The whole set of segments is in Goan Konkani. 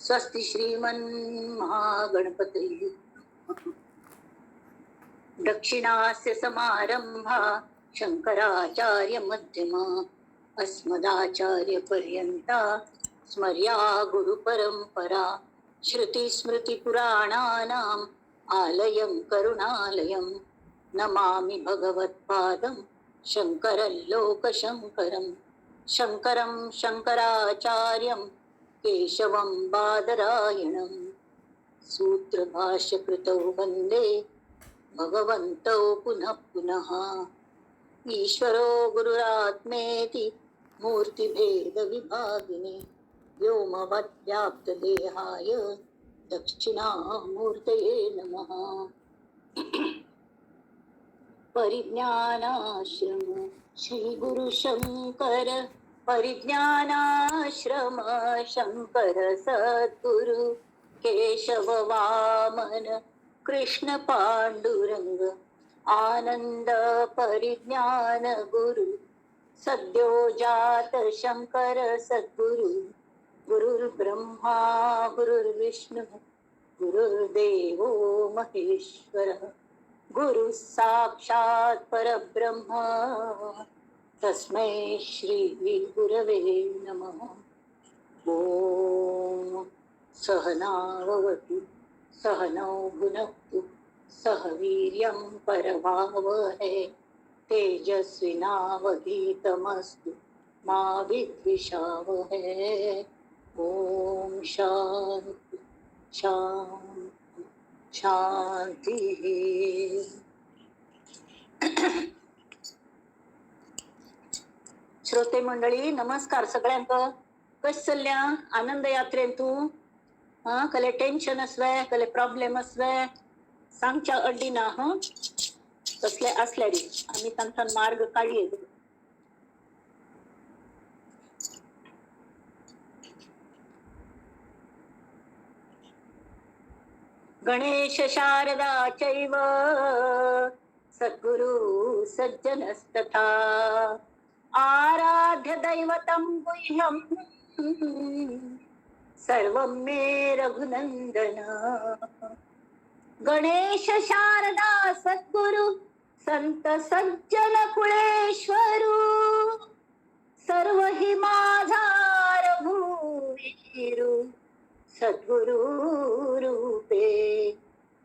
स्वस्ति श्रीमन महागणपती। दक्षिणास्य समारंभा शंकराचार्य मध्यमा अस्मदाचार्य पर्यंता स्मर्या गुरु परंपरा। श्रुति स्मृति पुराणानाम आलयं करुणालयं नमामि भगवत्पादं शंकरं लोकशंकरं शंकरं शंकराचार्यं केशवं बादरायणं। सूत्रभाष्यकृतौ वंदे भगवन्तौ पुनः पुनः। ईश्वरो गुरुरात्मेति मूर्तिभेद विभागिने व्योमवद्व्याप्तदेहाय दक्षिणामूर्तये नमः। परिज्ञानाश्रम श्री गुरु शंकर परिज्ञानाश्रम शंकर सद्गुरु केशव वामन कृष्ण पांडुरंग आनंद परिज्ञान गुरु सद्यो जात शंकर सद्गुरु। गुरुर्ब्रह्मा गुरुर्विष्णु गुरुर्देवो महेश्वर गुरु साक्षात् परब्रह्म तस्मै श्री गुरवे नमः। ॐ सहनावतु सहनौ भुनक्तु सह वीर्यं परभावहै तेजस्विनावधीतमस्तु मा विद्विषावहै। ॐ शांति शांति शांती। श्रोते मंडळी नमस्कार सगळ्यांक। कश चल्ल्या आनंद यात्रेन तू? हा कले टेन्शन असवे कले प्रॉब्लेम असवे सांगच्या अड्डी ना हं तसले असल्यारी आम्ही तांचा मार्ग काढये। गणेश शारदा चैव सद्गुरु सज्जनस्तथा आराध्य दैवतं गुह्यं सर्वं मे रघुनंदन। गणेश शारदा सद्गुरु संत सज्जन कुळेश्वरू सर्व हि माझा रघुवीरू सद्गुरु रूपे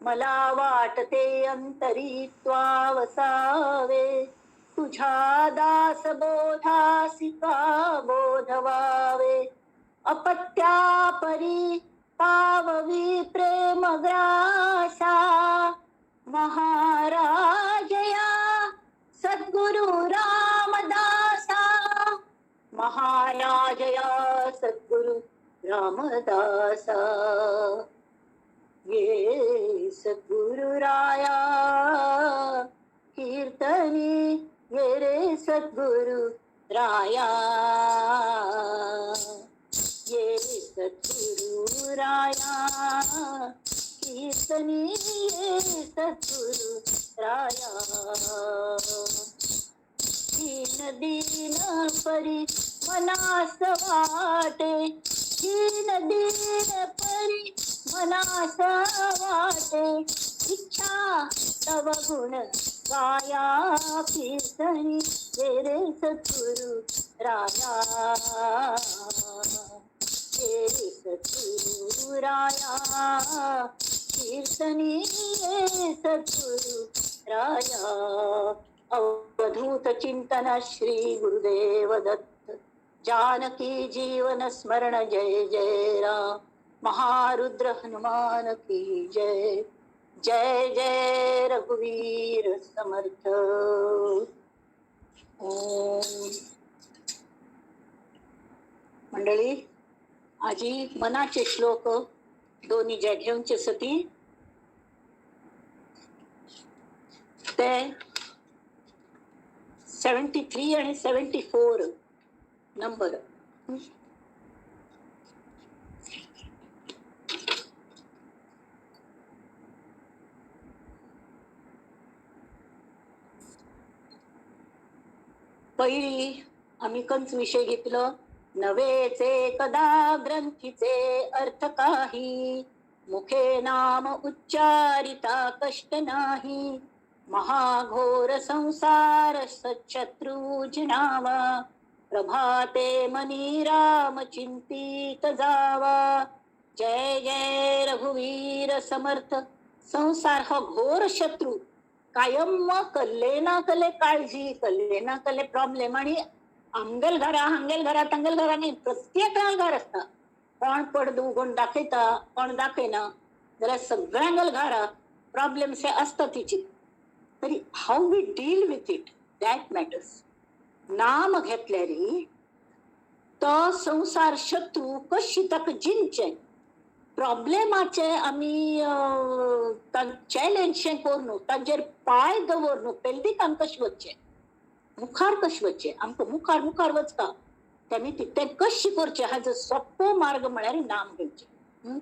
मला वाटते अंतरी त्वा वसावे तुझ्या दास बोधासी का बोधवावे। अपत्या परी पाववी प्रेम ग्रासा महाराजया सद्गुरु रामदासा महाराजया सद्गुरु रामदासा। ये सद्गुरु राया कीर्तनी ये रे सद्गुरु राया ये सद्गुरु राया कीर्तनी ये सद्गुरु राया। दीन दीन परी मनास वाटे दीन दीन परी मनास वाटे इच्छा तव गुण गाया कीर्तनी ये रे सद्गुरु राया ये सद्गुरु राया कीर्तनी ये सद्गुरु राया। अवधूत चिंतन श्री गुरुदेव दत्त जानकी जीवन स्मरण जय जय राम। महारुद्र हनुमान की जय जय जय रघुवीर समर्थ। ओम। मंडळी आजी मनाचे श्लोक दोन्ही ज्या घेऊनचे सती ते 73 आणि 74 नंबर। पहिली आम्ही कंच विषय घेतलो नवेचे कदा ग्रंथीचे अर्थ काही, मुखे नाम उच्चारिता कष्ट नाही. महाघोर संसार सच्छत्रू जिणावा, प्रभाते मनी राम चिंतित जावा. जय जय रघुवीर समर्थ. संसार हा घोर शत्रू, कायम कल्ले ना कले काळजी, कल्ले ना कले प्रॉब्लेम. आणि आमगेल घरा हांगेल घरा तांगेल घरा न्ही, प्रत्येकाल घर आसता. कोण पडदो उगोवन दाखयता, कोण दाखयना, जाल्यार सगळ्यांगेल घरा प्रॉब्लेम्स हे आसता तिची. तरी how we deal with it that matters. नाम घेतल्यारी तो संसार शत्रू कशी ताका जिंचे, प्रॉब्लेमाचे आमी चॅलेंज करून तांचेर पांय दवरून पेल्दीक आमकां कशें वचचें, मुखार कशें वचचें, आमकां मुखार मुखार वचपा तेमी तें कशें करचें हाजो सोंपो मार्ग म्हळ्यार नाम घेवचें.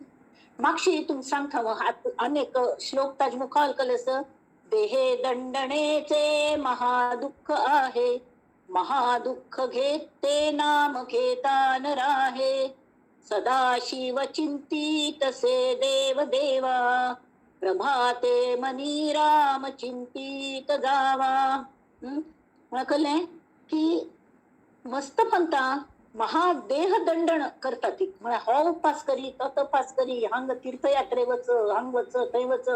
मागशी तुमकां सांगता हांव अनेक श्लोक ताजे मुखार कले आसा. देहे दंडणेचे महादुःख आहे, महादुःख घेते नाम घेता न राहे. सदाशिव चिंती तसे देव देवा, प्रभाते मनी राम चिंतीत जावा. कळलें की मस्त पंता महादेह दंडण करता ती, म्हळ्यार हो उपास करी, तो तपास करी, हांग तीर्थयात्रे वच, हांग वच, थंय वच,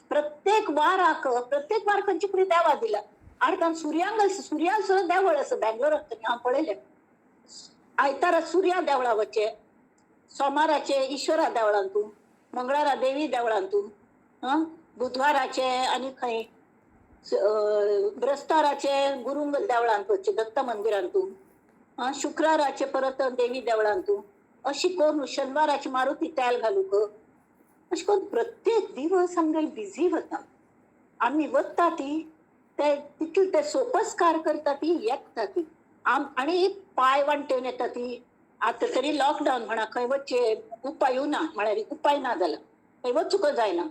प्रत्येक वाराक प्रत्येक वार खंयची कडेन देवा दिला. आनी सुर्यांग सुर्या सुद्दां देवळ आसा बेंगलोराक, हांव पळयलें. आयतारा सुर्या देवळा वचचे, सोमाराचे ईश्वरा देवळांतू, मंगळारा देवी देवळांतू, बुधवाराचे आनी खंय ब्रस्ताराचे गुरुंग देवळांत वचचे, दत्त मंदिरांतू, शुक्राराचे परत देवी देवळांतू, अशी करून शनिवाराची मारुती तेल घालूंक, अशें करून प्रत्येक दिवस आमगेले बिझी वता. आमी वता ती ते तितले ते सोपस्कार करता ती, येता ती आनी पांय वांटेवन येता ती. आतां तरी लॉकडावन म्हणा, खंय वचचे उपाय ना, म्हळ्यार उपाय ना जाला, खंय वचूंक जायना.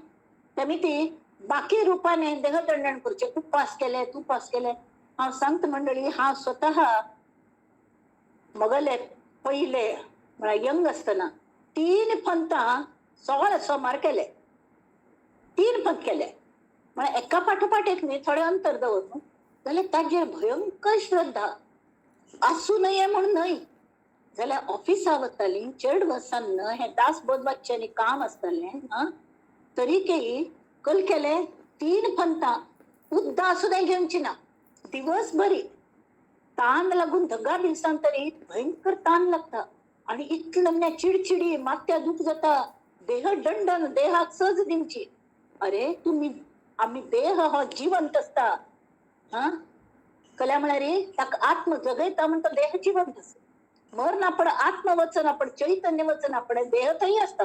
तेमी ती बाकी रुपाने देहदंडण करचे, उपास केले तुपास केले. हांव सांगता मंडळी, हांव स्वतः मगले पयले म्हळ्यार यंग आसतना 3 पंथां सगळे सोमार केले, 3 पंथ केले. म्हळ्यार एका फाटोफाट एक न्ही, थोडें अंतर दवरून. जाल्यार ताजेर भयंकर श्रद्धा आसूं नये म्हूण न्हय, जाल्यार ऑफिसा वताली, चेडवासान हें दासबोध वाचचें आनी काम आसतालें. तरी केई कल केले 3 पंथां, उद्दां सुद्दां घेवची ना, दिवस बरी तान लागून धगा दिवसान तरी भयंकर तान लागता आनी इतले चिडचिडी, माथ्या दूख जाता, देह दंडन, देहाक सज दिवची. अरे तुमी आमी देह हो जिवंत आसता. हा कल्या म्हळ्यार ताका आत्म जगयता म्हण तो देह जिवंत आसा. मरना पण आत्म वचना, पण चैतन्य वचना, पण देह थंय आसता,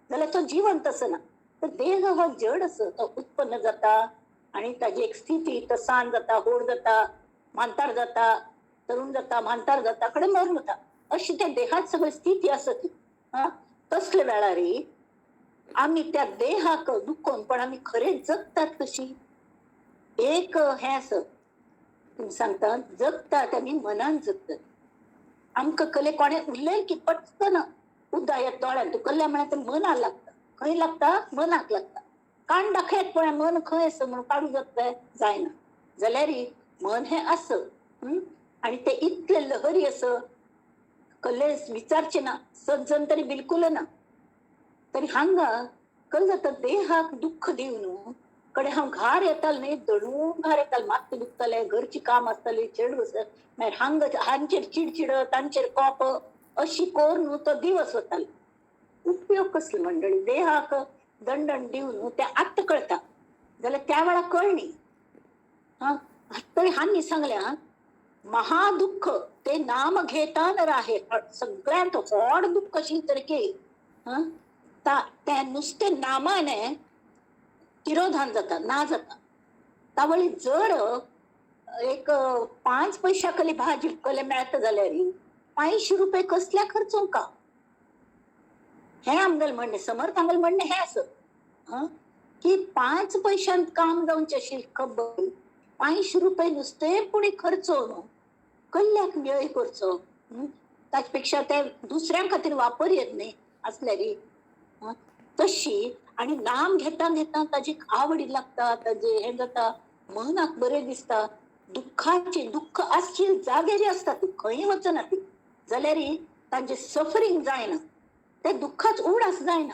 जाल्यार तो जिवंत आसना. तर देह हो जड आसा, तो उत्पन्न जाता आनी ताजी एक स्थिती, तो सान जाता, होड जाता, म्हांतार जाता, तरुण जाता, म्हांतार जाता, कडेन मरून वता. अशी त्या देहात सगळी स्थिती आसा ती. तसले वेळारी आमी त्या देहाक दुखोवन पण आमी खरें जगतात कशी, एक हें आसा तुमी सांगता, जगतात आमी मनान जगतात. आमकां कले कोणें उलयलें की पटकन उद्दा येता दोळ्यान, तूं कल्ल्या म्हळ्यार तें मनाक लागता. खंय लागता? मनाक लागता. कान दाखयत पळय मन खंय आसा म्हणून काडूंक जाता जायना, जाल्यार मन हें आसा. आनी तें इतलें लहरी आसा, कल्ले विचारचें ना, सज्जन तरी बिलकूल ना. तरी हांगा कल जाता देहाक दुख्ख दिवन कडे हांव घार येतालें न्ही, दणून घार येतालें, मात्त दुखतालें, घरचीं काम आसतालीं, चेडूं आसता, मागीर हांग हांचेर चिडचिड, तांचेर कोप, अशी करून तो दिवस वतालो. उपयोग कसलो मंडळी? देहाक दंडण दिवन तें आत्तां कळटा, जाल्यार त्या वेळार कळनी. हा तरी हांणी सांगल्या महादुःख ते नाम घेता न राहे, सगळ्यांत व्हड दुख्ख अशी तरेके तें नुस्तें नामाने तिरोधान जाता, ना जाता. तावळी जर एक 5 पैशा कले भाजी कले मेळटा जाल्यार 500 रुपये कसल्या खर्चूंक का? हें आमगेलें म्हणणें, समर्थ आमगेलें म्हणणें हें आसा की 5 पैशांत काम जावचें आशिल्लें खबर, 500 रुपये नुस्तें पुणी खर्चो न्हू, कल्ल्याक व्यय करचो. ताचे पेक्षा ते दुसऱ्यां खातीर वापर येत न्ही आसल्यारी तशी. आनी नाम घेता घेता ताजी आवड लागता, ताजे हें जाता, मनाक बरें दिसता. दुःखाचे दुःख आसचे जागेरी आसता, ती खंय वचना ती, जाल्यार तांचे सफरींग जायना, ते दुःखाच उडास जायना.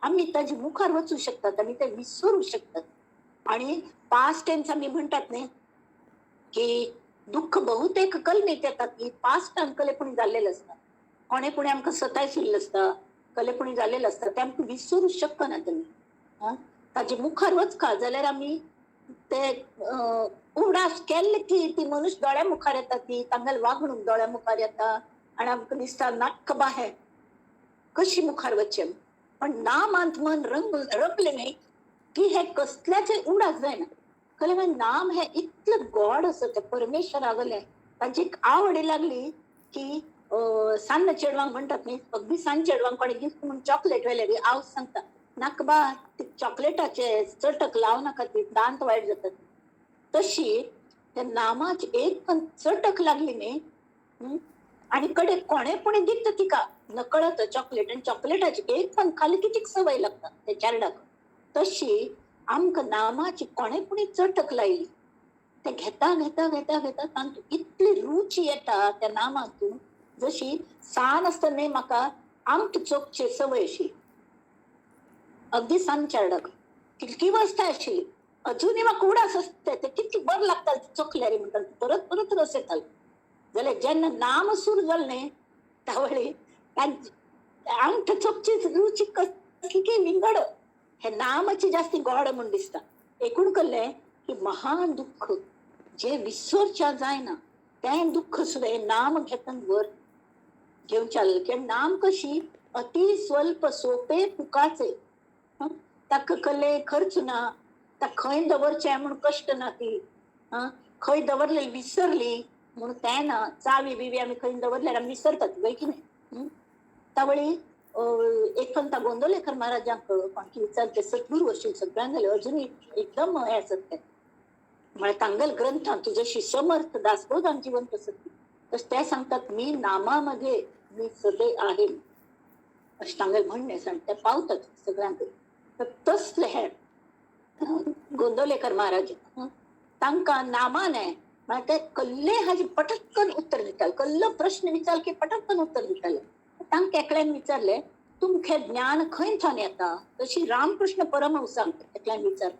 आमी ताजे मुखार वचूं शकतात, आमी ते विसरू शकतात. आणि पास्ट टेन्स आमी म्हणटात न्ही की दुःख बहुतेक कलमीत येतात की पास्ट कलेपणी जाल्लेलें आसता, कोणे कोणी आमकां सतायशिल्लें आसता, कलेपणी जाल्लेलें आसता, ते आमकां विसरू शकना तेमी. ताजे मुखार वचका जाल्यार आमी ते उडास केल्ले की ती मनुष्य दोळ्या मुखार येता, ती तांगेले वागणूक दोळ्या मुखार येता आनी आमकां दिसता नाक्क बाहेर कशी मुखार वचचें. पण नामांत मन रंग रपले न्ही की हे कसल्याचे उडास जायना. कले नाम हे इतलें गोड आसा ते परमेश्वरा गेले तांची एक आवड लागली की सान्न चेडवांक म्हणटात न्ही, अगदी सान चेडवांक कोणे गिफ्ट म्हूण चॉकलेट व्हेल्यार हांव सांगता नाका बा चॉकलेटाचे चटक लाव नाका, ती दांत वायट जातात. तशी त्या नामाची एक पण चटक लागली न्ही आनी कडे कोणे पुणे दिता तिका नकळत चॉकलेट, आनी चॉकलेटाची एक पण खाली कितीक सवय लागता ते चेरडाक. तशी आमकां नामाची कोणे पुणे चटक लायली ते घेता घेता घेता घेता तांतूं इतली रुची येता त्या नामातून. जशी सान आसतना न्ही म्हाका आमट चोखची सवय अशी, अगदी सान चेरडाक कितकी वस्त आशिल्ली, अजुनूय म्हाका उडास आसता ते कितकी बरें लागता चोखल्यार म्हणटा परत परत रस येतालो. जाल्यार जेन्ना नाम सुरू जालें न्ही त्यावेळी आमट चोखची रुची कसली की विंगड, हे नामाची जास्ती गोड म्हूण दिसता. एकूण कल्लें की महान दुःख जे विसरच्या जायना तें दुःख सुद्दां हे नाम घेतन वर घेवन चाललें. कित्याक नाम कशी अति स्वल्प सोपे फुकाचे, ताका कल्ले खर्च ना, ताका खंय दवरचें म्हूण कश्ट ना, ती खंय दवरलेली विसरली म्हूण तें ना, चावी बिवी आमी खंय दवरल्यार आमी विसरतात वय की न्ही. त्यावेळी एकंता गोंदवलेकर महाराजांक कोणकी विचारते सद्गुरू अशी सगळ्यांक जाले अजूनय एकदम हे आसत ते, म्हळ्यार तांगेल ग्रंथान तूं जशी समर्थ दासबोधान जिवंत आसत तशें ते सांगतात मी नामामध्ये मी सदै आहे अशें तांगेलें म्हणणें आसा आनी ते पावतात सगळ्यांक. तर तसले हे गोंदवलेकर महाराज तांकां नामाने म्हळ्यार ते कल्ले हाजे पटक्कन उत्तर दिताले, कल्लो प्रश्न विचार की पटक्कन उत्तर दिताले. तांकां एकल्यान विचारलें तुमचें ज्ञान खंय थोन येता, तशी रामकृष्ण परमहंसांक एकल्यान विचार.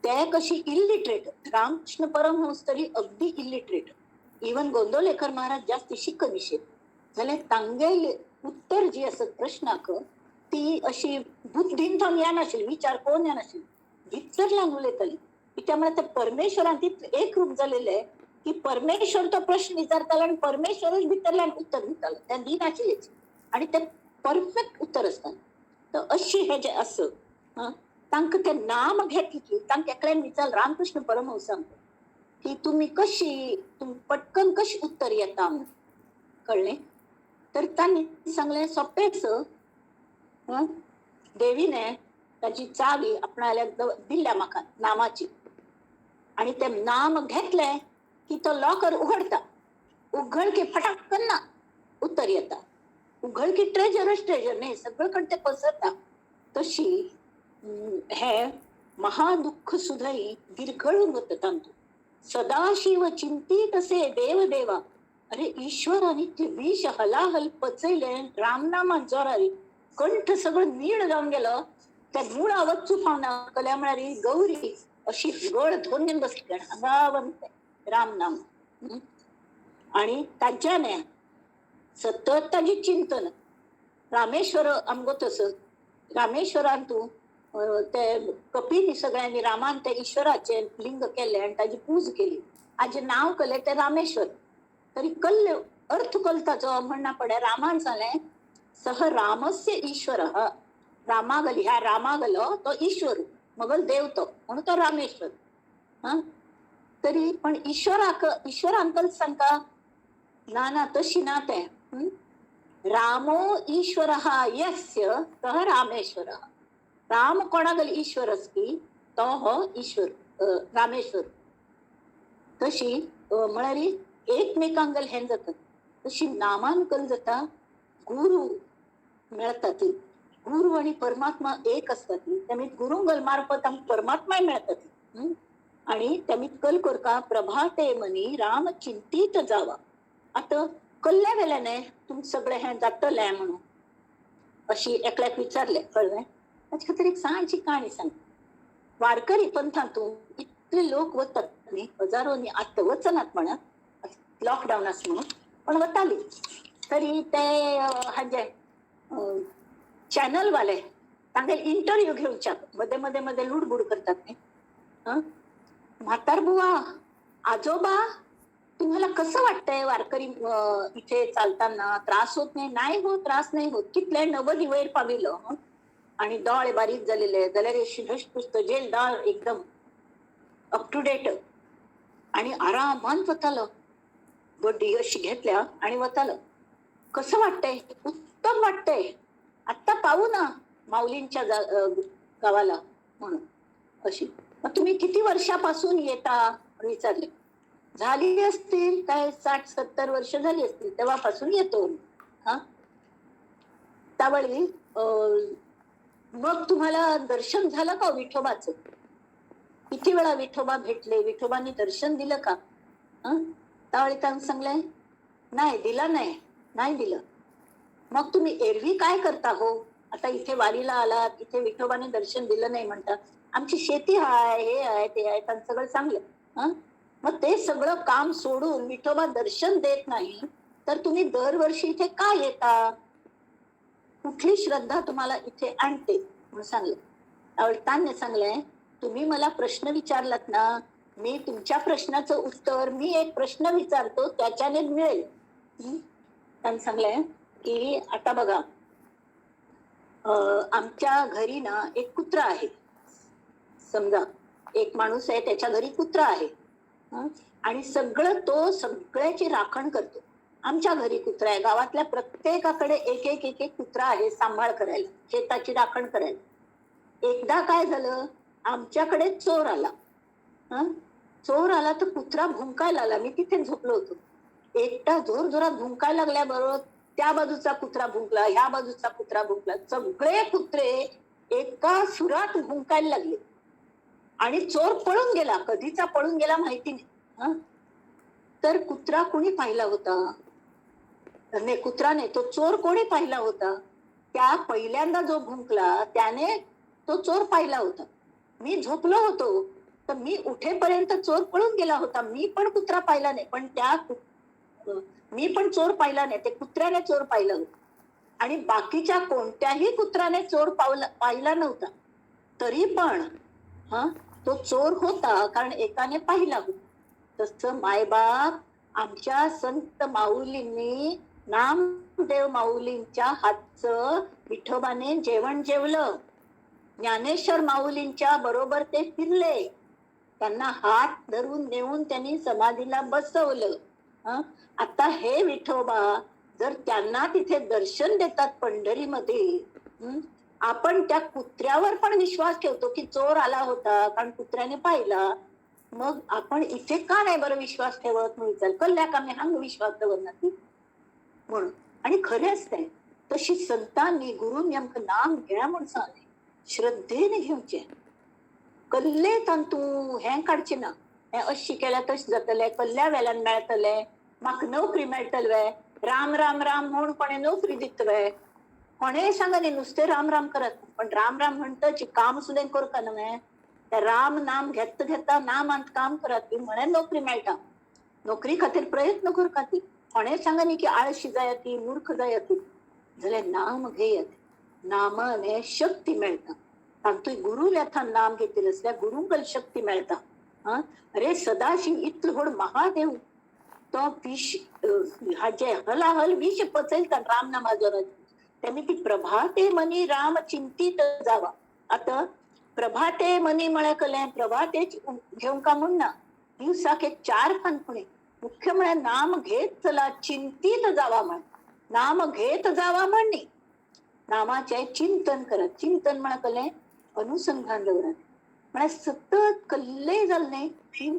ते कशी इलिटरेट, रामकृष्ण परमहंस तरी अगदी इलिटरेट, इवन गोंदवलेकर महाराज जास्त शिकनिशे, जाल्यार तांगेले उत्तर जी आसत प्रश्नाक ती अशी बुद्धीन थोन येनाशिल्ली, विचार कोण येनाशिल्ली, भितरल्यान उलयताली. कित्याक म्हळ्यार ते परमेश्वरान तितलें एक रूप जालेलें की परमेश्वर तो प्रश्न विचारतालो आनी परमेश्वरूच भितरल्यान उत्तर दितालो, तें दिनाशिल्लें आनी तें परफेक्ट उत्तर आसतालें. तर अशी हें जें आसा तांकां तें नाम घेतलें की तांकां एकल्यान विचार रामकृष्ण परमहंसांक की तुमी कशी पटकन कशी उत्तर येता म्हूण, कळ्ळें. तर तांणी सांगलें सोंपेंच, देवीने ताजी चावी आपणाल्या दिल्या म्हाका नामाची, आनी तें नाम घेतलें की तो लॉकर उघडता, उघड की फटाकन ना उत्तर येता, उघड की ट्रेजरच ट्रेजर न्ही सगळं कडे ते पसरता. तशी हे महादुःख सुद्दां विरघळून वता तांतूं. सदाशिव चिंतीत असे देव देवा, अरे ईश्वरान इतलें विष हलाहल पचयलें रामनामान जोरारी, कंठ सगळं नीळ जावन गेलो, त्या मुळा वच्चू फावना कल्या म्हळ्यार गौरी अशी गळ धरून बसली हांगा रामनाम. आनी ताच्याने सतत ताजी चिंतन रामेश्वर आमगो तसो रामेश्वरान तूं ते कपिनी सगळ्यांनी रामान ते ईश्वराचे लिंग केले आनी ताजी पूज केली, हाजें नांव केलें तें रामेश्वर. तरी कल्ले अर्थ कलताचो म्हणना पडे रामान सांगलें सह रामस्य ईश्वर, रामागल ह्या रामागलो तो ईश्वर मगल देव तो म्हणून तो रामेश्वर. हा तरी पण ईश्वराक ईश्वरांकल सांगता ना ना तशी ना तें, रामो ईश्वर यस्य सह रामेश्वर, राम कोणागल ईश्वर असती तो हो ईश्वर रामेश्वर. तशी म्हळ्यार एकमेकांगल हें जातात. तशी नामान कल जाता, गुरु मेळटा ती. गुरु आणि परमात्मा एक असतात. त्यामुळे गुरुंगल मार्फत आमकां परमात्माय मेळटा ती. आणि त्यामी कल करका प्रभाते मनी राम चिंतीत जावा. आतां कल्ल्या वेल्याने तुमकां सगळें हें जातलें म्हणून अशी एकल्याक विचारलें, कळ्ळें? ताचे खातीर एक ल्हानशी काणी सांग. वारकरी पंथांतून इतले लोक वतात न्ही, हजारोनी, आतां वचनात म्हणा, लॉकडावन आसा म्हणून, पण वताली. तरी ते हाजे चॅनलवाले तांगेले इंटरव्यू घेवच्याक मध्ये मध्ये मध्ये लुडबुड करतात न्ही. म्हातार बुवा, आजोबा, तुम्हाला कसं वाटतंय वारकरी इथे चालताना, त्रास होत नाही? नाही हो, त्रास नाही होत. कितले 90 वयर पाविलो आणि दोळे बारीक झालेले, जाल्यार अशी धष्टपुष्ट जेलदार एकदम अप टू डेट आणि आरामान वतालो, बड्डी अशी घेतल्या आणि वतालो. कसं वाटतंय? उत्तम वाटतंय. आत्ता पाहू ना माऊलींच्या गावाला म्हणून अशी. मग तुम्ही किती वर्षापासून येता विचारले. झाली असतील काय 60-70 वर्ष झाली असतील, तेव्हापासून येतो. हा, त्यावेळी मग तुम्हाला दर्शन झालं का विठोबाचं? किती वेळा विठोबा भेटले, विठोबांनी दर्शन दिलं का? त्यावेळी त्यांना सांगलंय नाही दिलं, नाही नाही दिलं. मग तुम्ही एरवी काय करता हो? आता इथे वारीला आलात, इथे विठोबाने दर्शन दिलं नाही म्हणता, आमची शेती आहे, हे आहे, ते आहे, त्यांना सगळं सांगलं. मग ते सगळं काम सोडून विठोबा दर्शन देत नाही तर तुम्ही दरवर्षी इथे का येता? कुठली श्रद्धा तुम्हाला इथे आणते म्हणून सांगलं. त्यावेळी त्यांनी सांगलंय, तुम्ही मला प्रश्न विचारलात ना, मी तुमच्या प्रश्नाचं उत्तर, मी एक प्रश्न विचारतो त्याच्याने मिळेल. त्यांनी सांगलंय की आता बघा, आमच्या घरी ना एक कुत्रा आहे. समजा एक माणूस आहे, त्याच्या घरी कुत्रा आहे आणि सगळं तो सगळ्याची राखण करतो. आमच्या घरी कुत्रा आहे, गावातल्या प्रत्येकाकडे एक एक एक एक कुत्रा आहे सांभाळ करायला, शेताची राखण करायला. एकदा काय झालं, आमच्याकडे चोर आला. चोर आला तर कुत्रा भुंकायला आला. मी तिथे झोपलो होतो. एकटा जोर जोरात भुंकायला लागल्याबरोबर त्या बाजूचा कुत्रा भुंकला, ह्या बाजूचा कुत्रा भुंकला, सगळे कुत्रे एका सुरात भुंकायला लागले आणि चोर पळून गेला. कधीचा पळून गेला माहिती नाही. तर कुत्रा कोणी पाहिला होता? नाही, कुत्रा नाही, तो चोर कोणी पाहिला होता? त्या पहिल्यांदा जो भुंकला त्याने तो चोर पाहिला होता. मी झोपलो होतो तर मी उठेपर्यंत चोर पळून गेला होता. मी पण कुत्रा पाहिला नाही, पण त्या मी पण चोर पाहिला नाही, ते कुत्र्याने चोर पाहिला होता. आणि बाकीच्या कोणत्याही कुत्र्याने चोर पाहिला नव्हता. तरी पण तो चोर होता कारण एकाने पाहिला होता. तसं मायबाप आमच्या संत माऊलींनी, नामदेव माऊलींच्या हातचं विठोबाने जेवण जेवलं. ज्ञानेश्वर माऊलींच्या बरोबर ते फिरले, त्यांना हात धरून नेऊन त्यांनी समाधीला बसवलं. आता हे विठोबा जर त्यांना तिथे दर्शन देतात पंढरीमध्ये, आपण त्या कुत्र्यावर पण विश्वास ठेवतो की चोर आला होता कारण कुत्र्याने पाहिला, मग आपण इथे का नाही बरं विश्वास ठेवत? म्हणून विचार कल्ल्या का मी हांग विश्वास दवरना म्हणून. आणि खरेच ते तशी संतांनी गुरुंनी आमकां नाम घेया म्हूण सांगलें, श्रद्धेने घेवचें. कल्ले तांतू हें काडचें ना, हें अशी केल्यार तशें जातलें, कल्ल्या वेल्यान मेळटलें, म्हाका नोकरी मेळटले, राम राम राम म्हूण कोणें नोकरी दितले? कोणेंय सांगा न्ही, नुस्तें राम राम करात, पण राम राम म्हणटच काम सुद्दां करता न्हय. त्या राम नाम घेता घेता नामांत काम करात म्हणे नोकरी मेळटा. नोकरी खातीर प्रयत्न करता ती. कोणेंय सांगा न्ही की आळशी जायात, मूर्ख जायात, जाल्यार नाम घेयात, नामाने शक्ती मेळटा. तातूंत गुरु लेखान नाम घेतलें आसल्यार गुरूंक शक्ती मेळटा. अरे सदाशिव इतलो व्हड महादेव, तो विष हाजे हलाहल विष पचयता राम नामा. त्यांनी ती प्रभाते मनी राम चिंतीत जावा. आता प्रभाते मनी म्हळ्यार कलें, प्रभातेच घेवंक म्हूण ना, दिवसाक एक 4 फानकुणी. मुख्य म्हळ्यार नाम घेत चला, चिंतीत जावा म्हण, नाम घेत जावा म्हण न्ही, नामाचें चिंतन करात. चिंतन म्हळ्यार कलें अनुसंधान दवरात, म्हळ्यार सतत कल्लें जालें न्ही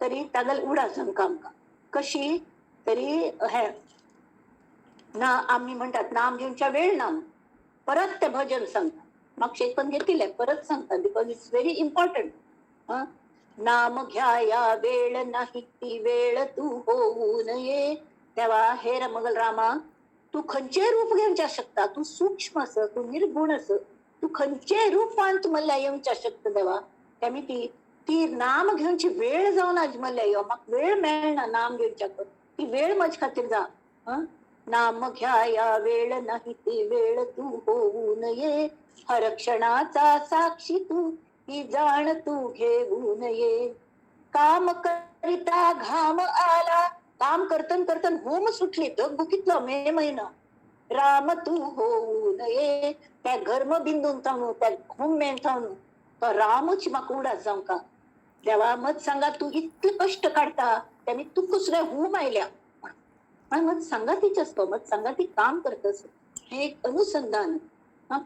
तरी तागेल उडास आमकां आमकां कशी तरी हे ना आम्ही म्हणतात नाम घेऊनच्या वेळ ना, परत ते भजन सांगतात. मागचे पण घेतले परत सांगतात because it's very important. नाम घ्याया वेळ नाही ती वेळ तू होऊ नये. तेव्हा हे मगल रामा, तू खंयचे रूप घेवच्या शकता, तू सूक्ष्म अस, तू निर्गुण अस, तू खंयचे रूपान तू मला येवच्या शकता देवा. त्यामी ती ती नाम घेवची वेळ जावन आज मला यो, म्हाका वेळ मेळना नाम घेवच्या, ती वेळ म्हजे खातीर जा. नाम घ्याया वेळ नाही ती वेळ तू होऊ नये. हर क्षणाचा साक्षी तू ही जाण तू घेऊ नये. काम करिता घाम आला, काम करतन करतन होम सुटली, धग बुकितलो मे महिना. राम तू होऊ नये. त्या घर्म बिंदून थांबू, त्या हुमेन थांबू, तो रामूच म्हाका उडास जावंक का. देवा मत सांगा तू इतले कश्ट काडटा तेमी तुका सुद्दां हूम आयल्या. मत सांगातीच आसतो, मत सांगाती काम करतस, हे एक अनुसंधान.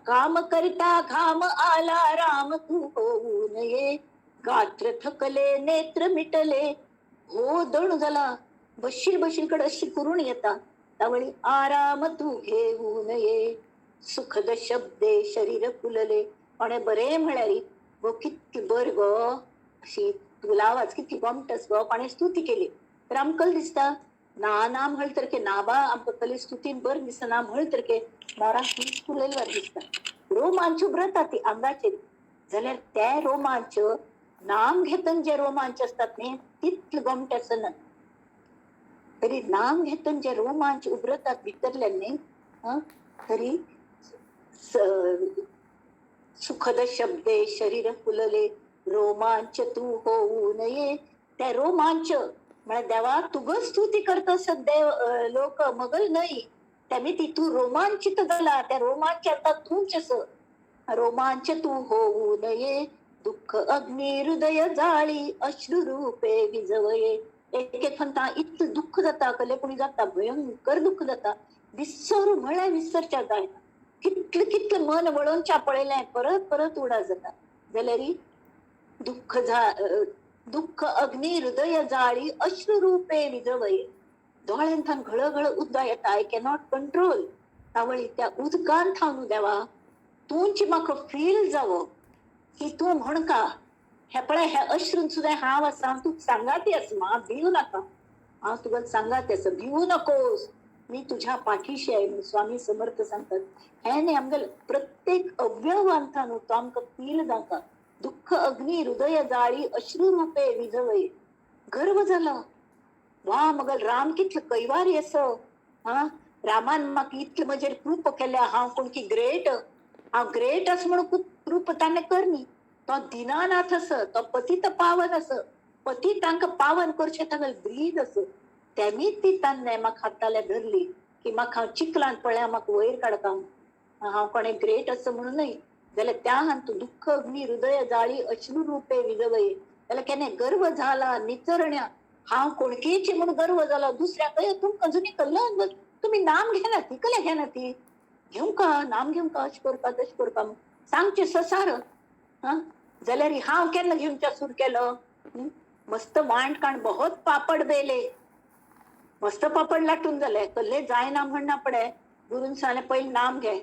काम करता घाम आला राम तू होऊ नये. गात्र थकले नेत्र मिटले, हो दणू झाला, बशील बशील कडे अशी करून येता, त्यावेळी आराम तू घेऊ नये. सुखद शब्दे शरीर फुलले, कोणे बरे म्हळ्यार गो कितकी बर गो, अशी तुला आवाज कितकी गोमटस गो, कोणे स्तुती केली तर आमकां दिसता ना ना म्हळ तर के ना बा आमकां कली स्तुतीन बर दिसना म्हळ तर के मोराक फुलयल्यार दिसता. रोमांच उब्रता ती आंगाचेर, जाल्यार ते रोमांच नाम घेतन जे रोमांच असतात न्ही तितले गोमटे आसना, तरी नाम घेतन जे रोमांच उब्रतात भितरल्यान न्ही तरी सुखद शब्दे शरीर फुलले रोमांच तू होऊ नये. त्या रोमांच म्हळ्यार देवा तुगच स्तुती करता सद्या लोक मगल न्हय, त्यामी ती तू रोमांचित जाला, त्या रोमांच आता तूच अस. रोमांच तू होऊ नये. दुःख अग्नी हृदय जाळी अश्रू रूपे विजवये. एक एक म्हणता इतलें दुःख जाता, कले कोणी जाता भयंकर दुःख जाता, विसर म्हळ्यार विसरच्या जायना, कितलें कितलें मन वळोवच्या पळयलें परत परत उडा जाता. जाल्यार दुःख दुःख अग्नी हृदय जाळी अश्रू रूपे विजवये. दोळ्यांथान घळघळ उदक येता, I cannot control. तावळी त्या उदकान थावन देवा तूंच म्हाका फील जावो की तूं म्हणका हे पळय ह्या अश्रून सुद्दां हांव आसा, तूं सांगाती आसा, म्हाका भिवू नाका, हांव तुका सांगाती आसा, भिवू नकोस, मी तुझ्या पाठीशी आहे. स्वामी समर्थ सांगतात हें न्ही आमगेले प्रत्येक अवयवांत न्हू तो आमकां फील जावंका. दुःख अग्नी हृदय जाळी अश्रू रूपे विजवये. गर्व जाला वा मगल राम कितलो कैवारी आसा, हा रामान म्हाका इतले म्हजेर कृप केल्या, हांव कोण की ग्रेट, हांव ग्रेट आसा म्हणून कृप ताणें कर न्ही. तो दिनानाथ आसा, तो पतित पावन आसा, पतितांक पावन करचें तागेलें ब्रीद आसा. तेमी ती तान्ने म्हाका हाताल्या धरली की म्हाका हांव चिखलान पळया म्हाका वयर काडटा, हांव कोणें ग्रेट आसा म्हणून न्हय. जाल्यार त्या हातूंत दुःख अग्नी हृदय जाळी अश्रू रूपे विजवये. जाल्यार केन्ना गर्व जाला निचरण्या, हांव कोणकेची म्हणून गर्व जाला, दुसऱ्याक तुमकां अजुनूय कल्ल तुमी नाम घेना ती कल्या घेना ती घेवंक नाम घेवंक अशें करपा तशें करपा सांगचें ससार. हा जाल्यार हांव केन्ना घेवच्या सुरू केलो, मस्त वांट काण बहुत पापड बेले, मस्त पापड लाटून जाले, कल्ले जायना म्हणना पडे. गुरून सांगलें पयलीं नाम घे,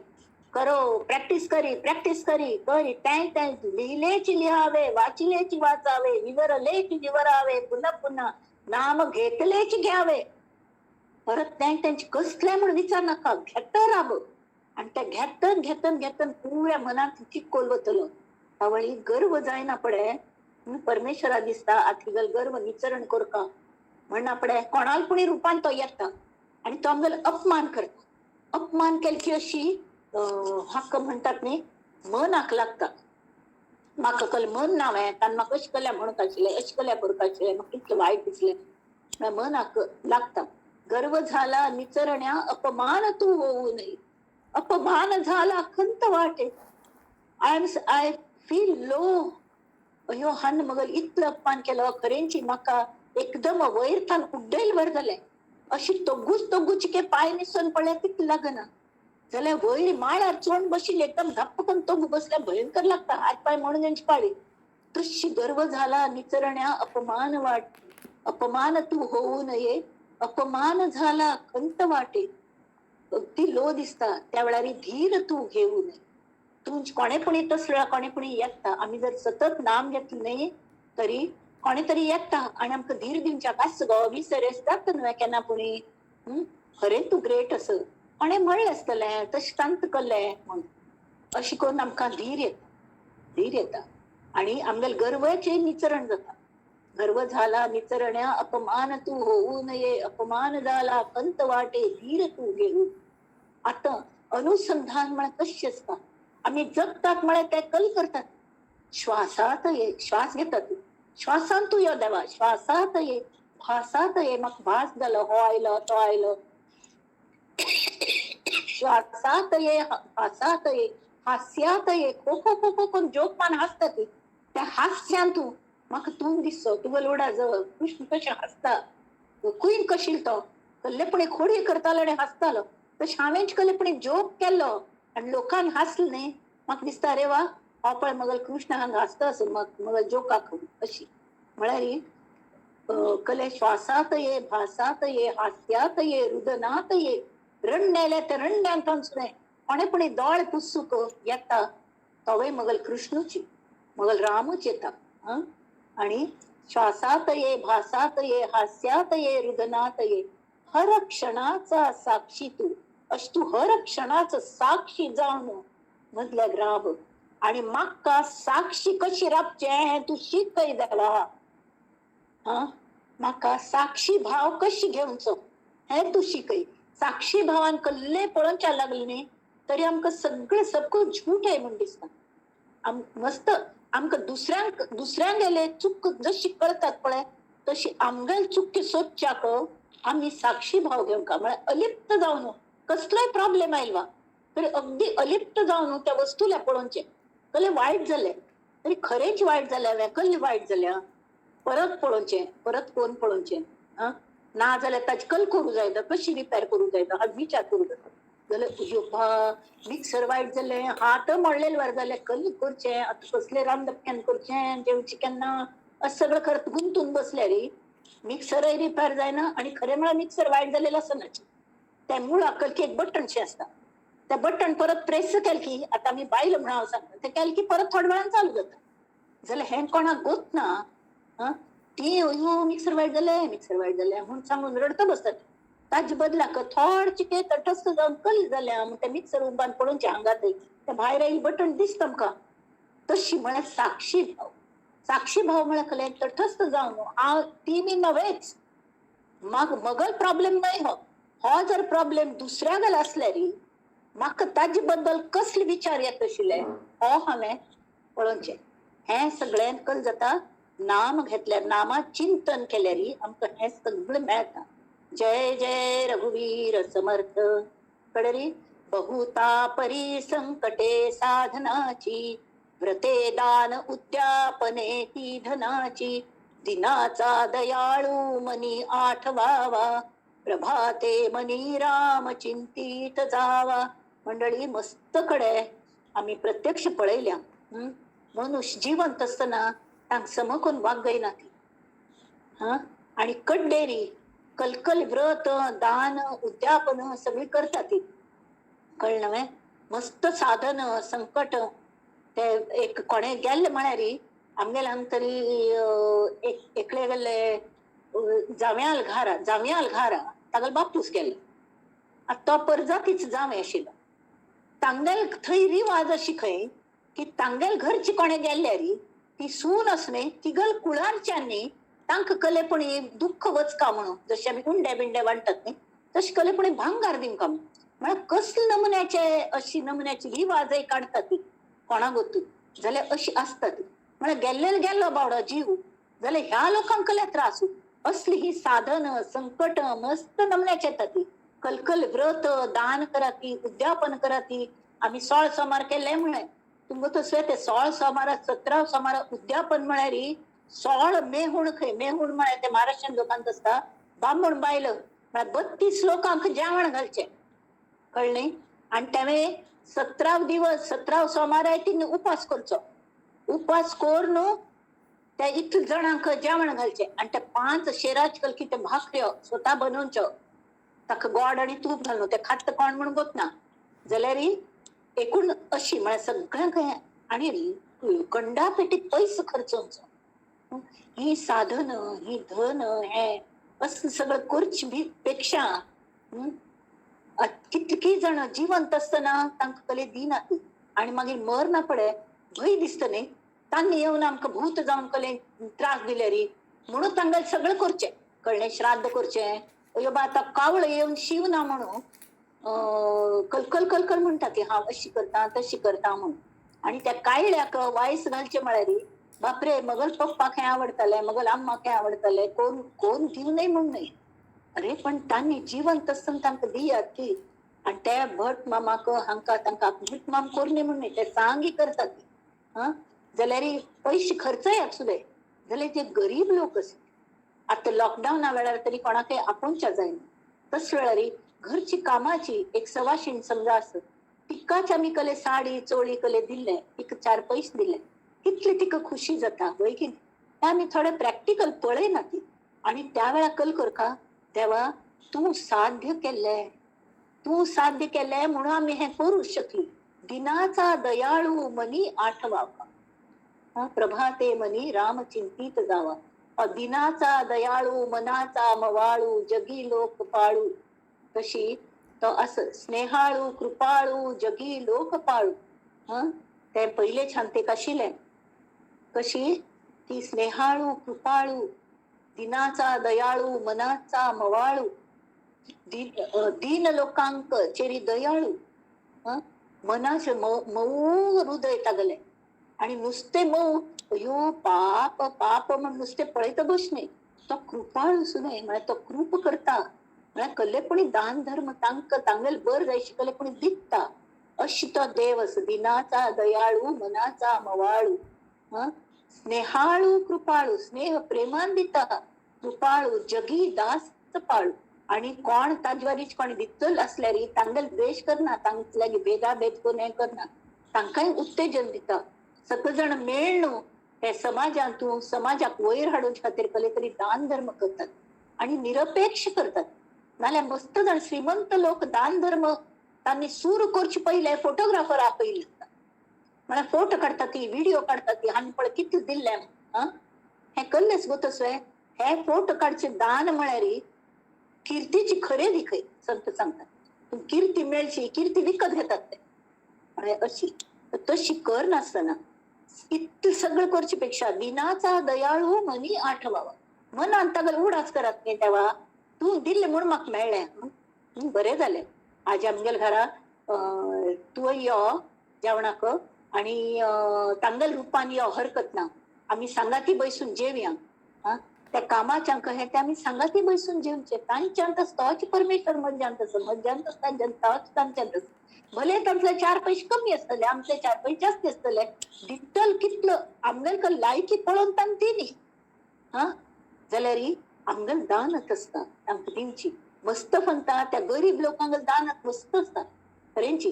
करो प्रॅक्टीस करी प्रॅक्टीस करी करी तें तें लिहिलेची लिहावे वाचिलेची वाचावे विवरलेची विवरावे पुन्हा पुन्हा नाम घेतलेची घ्यावे. परत तें तेंचे कसलें म्हूण विचार नाका, घेत राब आनी ते घेतन घेतन घेतन पुऱ्या मनांत चिक्कोल वतलो. तावळी गर्व जायना पडे परमेश्वरा दिसता आथिगल गर्व निचरण करका म्हणना पडे. कोणाल कोणी रुपान तो येता आनी तो आमगेलो अपमान करता. अपमान केले की अशी हक्क म्हणटात न्ही मनाक लागता, म्हाका कल मन ना हें ताणें म्हाका अशें केल्या म्हणूंक आशिल्लें, अशें केल्या करूंक आशिल्लें, म्हाका कितलें वायट दिसलें, मनाक लागता. गर्व झाला निचरण्या अपमान तू होऊ नये. अपमान झाला खंत वाटे, I feel low. अयो हान मगल इतलो अपमान केलो, खरेंची म्हाका एकदम वयर थान उड्डेल वर जालें. अशी तोगूच तोगूच के पांय निसोन पडल्यार तितलें लागना, जाल्यार वयर माळ्यार चोण बशिल्ले एकदम धप्प करून तोगू बसल्यार भयंकर लागता, हात पांय म्हणून तेंची पाळी. तशी गर्व झाला निचरण्या अपमान वाट अपमान तू होऊ नये. अपमान झाला खंत वाटे. अगदी लो दिसता त्या वेळार धीर तूं घेऊ नये. तूं कोणे पुणी तसलो कोणे पुणी येता, आमी जर सतत नाम घेतलें न्ही तरी कोणे तरी येता आनी आमकां धीर दिवच्याक आस गो, विसर जाता न्हय केन्ना पुणी, खरें तूं ग्रेट आस, कोणें म्हणलें आसतलें तशें तांत करलें म्हूण, अशें करून आमकां धीर येता, धीर येता आनी आमगेले गर्वाचें निचरण जाता. गर्व झाला निचरण्या अपमान तू होऊ नये, अपमान झाला खंत वाटे धीर तू घेऊ. आतां अनुसंधान म्हळ्यार कशें आसता, आमी जगतात म्हळ्यार ते कल करतात, श्वासात ये, श्वास घेतात, श्वासान तूं यो देवा, श्वासात ये, भासात ये, म्हाका भास जालो, हो आयलो तो आयलो, श्वासात ये, भासात ये, हास्यात ये, खो खो खो खो कोण जोक मान हासता ती, त्या हास्यान तूं म्हाका तूं दिसो, तुगेलो लोडा जवळ कृष्ण कशें हासता, कुयन कशील तो कल्लेपणी खोडी करतालो आनी हासतालो, तशें हांवेंच कल्लेपणी जोक केल्लो आनी लोकांक हांसलें न्ही, म्हाका दिसता अरे वा हांव पळय मगल कृष्ण हांगा हांसता असो मगल जोकाक अशी. म्हळ्यार कले श्वासात ये, भासात ये, हास्यात ये, रुदनात ये, रडण्याले ते रडण्यांत सुद्दां कोणे पुणी दोळे पुसूक येता तोवूय मगल कृष्णूच, मगल रामूच येता. आनी श्वासात ये, भासात ये, हास्यात ये, रुदनात ये, हर क्षणाचा साक्षी तू, अश तू हर क्षणाचो साक्षी जावन मदल्या राव आनी म्हाका साक्षी कशी रावचें हें तूं शिकय देवा. म्हाका साक्षी भाव कशी घेवचो हें तूं शिकय. साक्षी भावान कल्ले पळोवच्या लागले न्ही तरी आमकां सगळें सगळं झूट आहे म्हूण दिसता. मस्त आमकां दुसऱ्यांक दुसऱ्यांगेले चूक जशी कळतात पळय तशी आमगेले चुकी सोदच्याक आमी साक्षी भाव घेवंक, म्हळ्यार अलिप्त जावन कसलोय प्रॉब्लेम आयलो तरी अगदी अलिप्त जावन त्या वस्तूला पळोवचें. कसलें वायट जालें तरी खरेंच वायट जालें, कसलें वायट जालें परत पळोवचें, परत कोण पळोवचें, ना जाल्यार ताची कल करूं जाय, कशी रिपेर करूं जाय हा विचार करूं जाय. जाल्यार मिक्सर वायट जालें, हात मोडलेले वर जालें, कल करचें आतां कसलें रांदप केन्ना करचें, जेवचें केन्ना, अशें सगळें करत गुंतून बसल्यार मिक्सरय रिपेर जायना. आनी खरें म्हळ्यार मिक्सर वायट जालेलें आसना, तें मुळाक कलकी एक बटनशें आसता, तें बटन परत प्रेस केलें की, आतां आमी बायल म्हणून हांव सांगता, तें केलें की परत थोड्या वेळान चालू जाता. जाल्यार हें कोणाक गोत ना, ती अयो मिक्सर वायट जालें, मिक्सर वायट जालें म्हूण सांगून रडत बसतात. ताजे बदलाक थोडशें कितें तटस्थ जावन कल जालें म्हूण तें मिक्सर उबान पळोवचें हांगा थंय, तें भायर आयिल्लें बटन दिसता आमकां. तशी म्हळ्यार साक्षी भाव, साक्षी भाव म्हळ्यार कसलें तटस्थ जावन हांव ती बी नवेच, मगल प्रॉब्लेम न्हय हो, हो जर प्रॉब्लेम दुसऱ्या गेलो आसल्यार म्हाका ताजे बद्दल कसले विचार येत आशिल्ले हो हांवें पळोवचें. हें सगळें कल जाता नाम घेतल्यार, नामा चिंतन केल्यार आमकां हें सगळें मेळटा. जय जय रघुवीर समर्थ. कळ्ळें? बहुता परी संकटे साधनाची, व्रते दान उद्यापने ती धनाची, दिनाचा दयाळू मनी आठवावा, प्रभाते मनी राम चिंतीत जावा. मंडळी मस्त कडे आमी प्रत्यक्ष पळयल्या. मनुष्य जिवंत आसतना तांकां समकून वागयना ती, आनी कड्डेरी कलकल व्रत दान उद्यापन सगळी करता ती, कळ्ळें न्हय? मस्त साधन संकट ते एक कोणे गेल्ले म्हळ्यार आमगेले हांगा तरी एकले गेल्ले जावयाल घारा, जावयाल घारा तागेलो बापूस गेल्लो. आतां तो परजातीच जावं आशिल्लो. तांगेल थंय रिवाज अशी खंय की तांगेल घरची कोणे गेल्ल्यार ती सून आस न्ही तिगल कुळारच्यांनी तांकां कलेपणी दुख्ख वचका म्हणून, जशें आमी उंडे बिंडे वांट्टात न्ही तशें कलेपणी भांगार दिवंका म्हणून. म्हळ्यार कसले नमुन्याचे अशी नमुन्याची रिवाजय काडटा ती कोणा गोतू जाल्यार अशी आसता ती. म्हळ्यार गेल्ले गेल्लो बावडो जीव जाल्यार ह्या लोकांक कसले त्रास. असली ही साधन संकट मस्त नमुन्याचे येता ती. कलकल व्रत दान कराती, उद्यापन कराती. आमी 16 सोमार केले म्हळें तुमकां तसलें ते 16 सोमारा 17 सोमारा उद्यापन म्हळ्यार 16 मेहूण खंय, मेहूण म्हळ्यार ते महाराष्ट्रीयन लोकांक आसता, बामण बायल म्हळ्यार 32 लोकांक जेवण घालचें, कळ्ळें? आनी तेणें 17 दिवस 17 सोमाराय तिणें उपास करचो, उपास करून त्या इतले जाणांक जेवण घालचें. आनी ते 5 शेराच कलकी ते भाकऱ्यो स्वता बनवच्यो, ताका गोड आनी तूप घालून ते खात्त कोण म्हणून गोत ना जाल्यार एकूण अशी म्हळ्यार सगळ्यांक आनी कंडा पेटीक पयसो खर्चोवचो. ही साधन ही धन हे असं सगळं करचे पेक्षा कितकी जाण जिवंत आसतना तांकां कले दिनात आनी मागीर मर ना पडे भंय दिसता न्ही, तांणी येवन आमकां भूत जावन कले त्रास दिले री म्हणून तांकां सगळें करचें, कळ्ळें, श्राद्ध करचें. अयो बा आतां कावळ येवन शिव ना म्हणून कलकल कलकल म्हणटा ती, हांव अशी करता तशी करता म्हणून. आनी त्या कायल्याक वायस घालचे म्हळ्यार बापरे मगल पप्पाक हें आवडटलें, मगल आम्माक हें आवडटलें, कोण कोण दिवं नये म्हूण न्हय. अरे पण तांणी जिवंत आसतना तांकां दियात की. आनी ते भट मामाक हांकां तांकां भट माम करूं नये म्हूण न्हय, ते सांगी करतात. हा जाल्यार पयशे खर्चयात सुद्दां जाल्यार जे गरीब लोक आसा आतां लॉकडावना वेळार तरी कोणाकय आपोवच्या जायना, तस वेळार घरची कामाची एक सवाशीण समजा आसत तिकाच आमी कले साडी चोळी कले दिल्ले, तिका चार पयशे दिले, कितली तिका खुशी जाता वय की. आमी थोडे प्रॅक्टिकल पळयना ती. आनी त्या वेळार कल करका देवा तूं साध्य केल्लें, तूं साध्य केल्लें म्हणून आमी हें करूं शकली. दिनाचा दयाळू मनी आठवावा, प्रभाते मनी राम चिंतीत जावा. दिनाचा दयाळू मनाचा मवाळू जगी लोक पाळू, तशी तो असं स्नेहाळू कृपाळू जगी लोक पाळू. हं ते पहिले छानते कशिले कशी ती स्नेहाळू कृपाळू दिनाचा दयाळू मनाचा मवाळू दीन लोकांक चेरी दयाळू. मनाचे मऊ हृदय तागले आणि नुसते मऊ अयो पाप पाप म्हण नुसते पळयत बस न्ही, तो कृपाळू सुद्दां म्हळ्यार तो कृप करता, म्हळ्यार कल्लेपणी दान धर्म तांकां तांगेल बर जाय कल्लेपणी दिता अशी तो देव आसा. दिनाचा दयाळू मनाचा मवाळू, स्नेहाळू कृपाळू, स्नेह प्रेमान दिता, कृपाळू जगी दास पाळू. आणि कोण ताजवारीच कोण दितल असल्यार तांगेल द्वेश करना, तांचे लागीं भेदाभेद करून हें करना, तांकांय उत्तेजन दिता. सगळे जण मेळ्ळू हे समाजांतून समाजाक वयर हाडून खातीर कले तरी दान धर्म करतात आणि निरपेक्ष करतात. नाल्यार मस्त जाण श्रीमंत लोक दान धर्म तांणी सुरू करचे पयले फोटोग्राफर आपयले, म्हळ्यार फोटो काडटा ती, व्हिडिओ काडटा ती, हांणी पळय कितले दिल्ले. हें कल्लेच गो तसवें हे फोटो काडचे दान म्हळ्यार किर्तीची खरेदी खंय संत सांगतात, कीर्ती मेळची, कीर्ती विकत घेतात ते. म्हळ्यार अशी तशी कर नासतना इतलें सगळें करचे पेक्षा दिनाचा दयाळू मनी आठवावा. मनान तागेलो उडास करात न्ही देवा तूं दिल्लें म्हूण म्हाका मेळ्ळें, बरें जालें. आज आमगेल्या घरा तूं यो जेवणाक आनी तांगेल रुपान यो, हरकत ना, आमी सांगाती बसून जेवया. त्या कामाच्यांक हें ते आमी सांगाती बसून जेवचे, तांच्यांत तोच परमेश्वर मज्जांत आसा, मज्जांत तांच्यांत तोच तांच्यांत आसा. भले तांतले चार पयशे कमी आसतले, आमचे चार पयशे जास्त आसतले, दितल कितलो आमगेल लायकी पळोवन तांकां दिनी. हा जाल्यार आमगेल दानत आसता तांकां दिवची मस्त फंता त्या गरीब लोकांक दानत मस्त आसता खरेंची.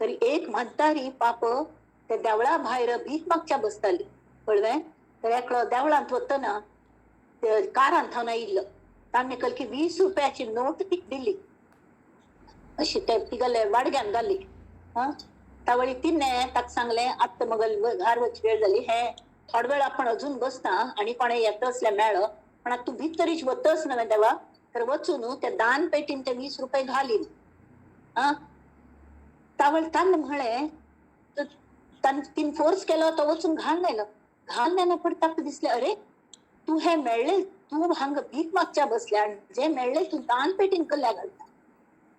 तरी एक म्हातारी पाप त्या देवळा भायर भीक मागच्या बसताली, कळवें. तर एकलो देवळांत वतना कारान थंय आयिल्लो, ताणें कलकी 20 रुपयाची नोट तिका दिली, अशी ते तिगेले वाडग्यान घाली. हा तावळी तिने ताका सांगलें आत्तां मगल घार वचची वेळ जाली, हे थोडो वेळ आपण अजून बसता आनी कोणें येता असलें मेळ्ळो पण आतां तूं भितरीच वतच न्हय देवा, तर वचून त्या दान पेटीन ते 20 रुपये घालीन. हा तावळ ताणें म्हळें, तिने फोर्स केलो, तो वचून घालून आयलो. घालून आयलो पण ताका दिसलें अरे तूं हें मेळ्ळें, तूं हांगा भीक मागच्या बसल्या आनी जें मेळ्ळें तूं दान पेटीन कल्ल्या घालता.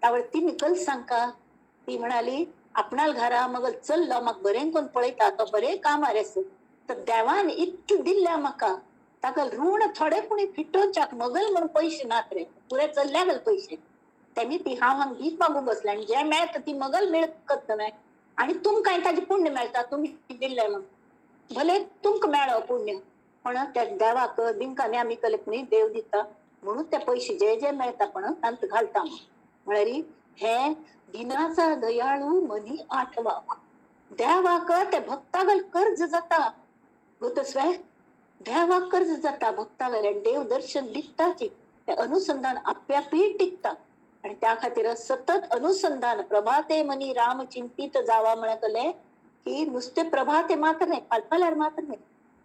तावळ ती कल सांगका, ती म्हणाली आपणाल घरा मग चल्लो म्हाका बरें कोण पळयता, तो बरें कामार आसा, तर देवान इतलें दिल्ल्या म्हाका, ताका ऋण थोडे पुणी फिटोवच्याक मगल म्हणून पयशे नात रे, पुरे चल्ल्या घाल पयशे. तेमी ती हांव हांगा भीक मागूंक बसलें आनी जें मेळटा ती मगल मेळकत न्हय, आनी तुमकां ताजें पुण्य मेळटा तुमी दिल्लें म्हणून, भले तुमकां मेळो पुण्य, पण त्या देवाक दिंकांनी आमी कले न्ही देव दिता म्हणून ते पयशे जे जे मेळटा पण तांकां घालता. म्हळ्यार हे दिनाचा दयाळू मनी आठवा. देवाक ते भक्तागल कर्ज जाता गोतस्वे, देवाक कर्ज जाता भक्तागल, आनी देव दर्शन दिताची, ते अनुसंधान आप्यापी टिकता. त्या खातीर सतत अनुसंधान, प्रभाते मनी राम चिंतीत जावा म्हळ्यार कले की नुस्ते प्रभाते मात्र न्हय, फालफाल्यार मात्र न्हय,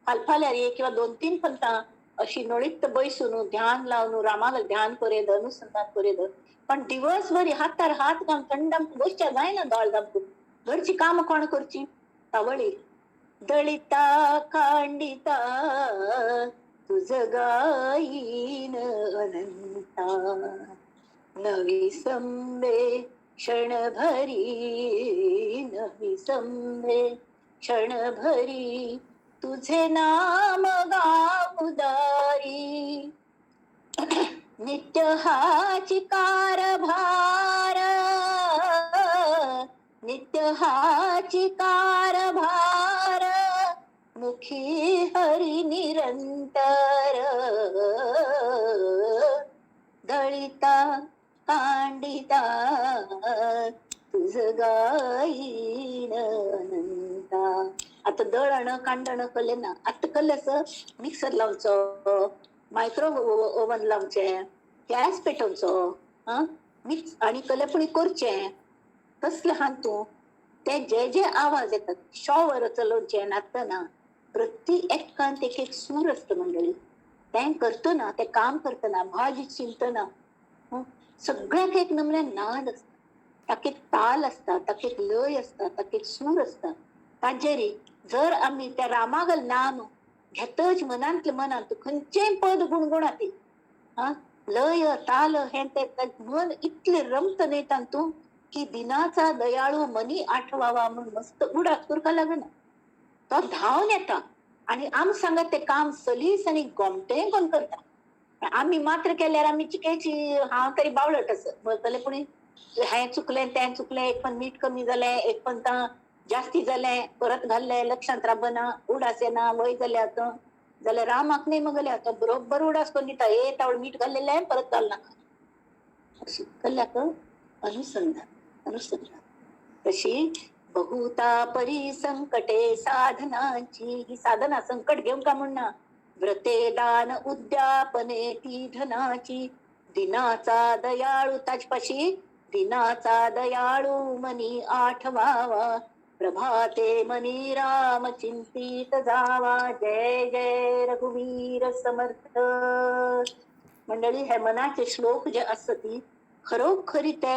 फालफाल्यार एक किंवा 2-3 पंता अशी नळीत बैसून ध्यान लावन रामाक ध्यान करेद, अनुसंधान करेद. पण दिवसभर हातार हात घालून थंड बसच्या जायना दोळ दामकून. घरची कामां कोण करची? तावळी दळिता कांडिता तुझ गाईन अनंता, नवी संबे क्षणभरी, नवी संबे क्षणभरी तुझे नाम गाऊदारी, नित्य हाची कारभार, नित्य हाची कारभार, मुखी हरी निरंतर, दळिता कांडिता तुझ गाईन अनंता. आता दळण कांडण कले ना, आता कल्ले असं मिक्सर लावचो, मायक्रो ओव्हन लावचे, गॅस पेटोवचो, हा मिक्स आणि कले पण करचे. कसले हां तूं ते जे जे आवाज येतात, शॉवर चलोवचे नाचतना प्रति एकांत एक एक सूर असतो मंडळी. तें करतना, ते काम करतना, भाजी चिंतना सगळ्याक एक नमूने नाद आसता, ताका एक ताल आसता, ताका एक लय आसता, ताका एक सूर आसता. ताजेर जर आमी त्या रामागल नाम घेतच मनांतले मनांत खंयचेय पद गुणगुणाती, हा लय ताल हे ते मन इतले रमत न्हय तातूंत की दिनाचा दयाळू मनी आठवावा म्हणून मस्त उडास करपाक लागना. तो धांवन येता आनी आम सांगत ते काम सलीस आनी गोमटें कोण करता. आमी मात्र केल्यार आमी चिकेची हांव तरी बावळट आसा म्हणटलें, पूण हें चुकलें तें चुकलें, एक पण मीठ कमी जालें, एक पण जास्ती जालें, परत घाल्लें, लक्षांत राबना, उडास येना, वय जालें आतां. जाल्यार रामाक न्हय मगले आतां बरोबर उडास करून दिता, ए तावळ मीठ घाल्लेलें परत घालनाका. अशी कल्याक अनुसंधान अनुसंधान. तशी बहुता परी संकटे साधनाची, ही साधना संकट घेऊन का म्हणना, व्रते दान उद्यापने ती धनाची, दिनाचा दयाळू ताजपाशी, दिनाचा दयाळू मनी आठवावा, प्रभाते मनी राम चिंतित जावा. जय जय रघुवीर समर्थ. मंडळी हे मनाचे श्लोक जे आसता ती खरोखरी ते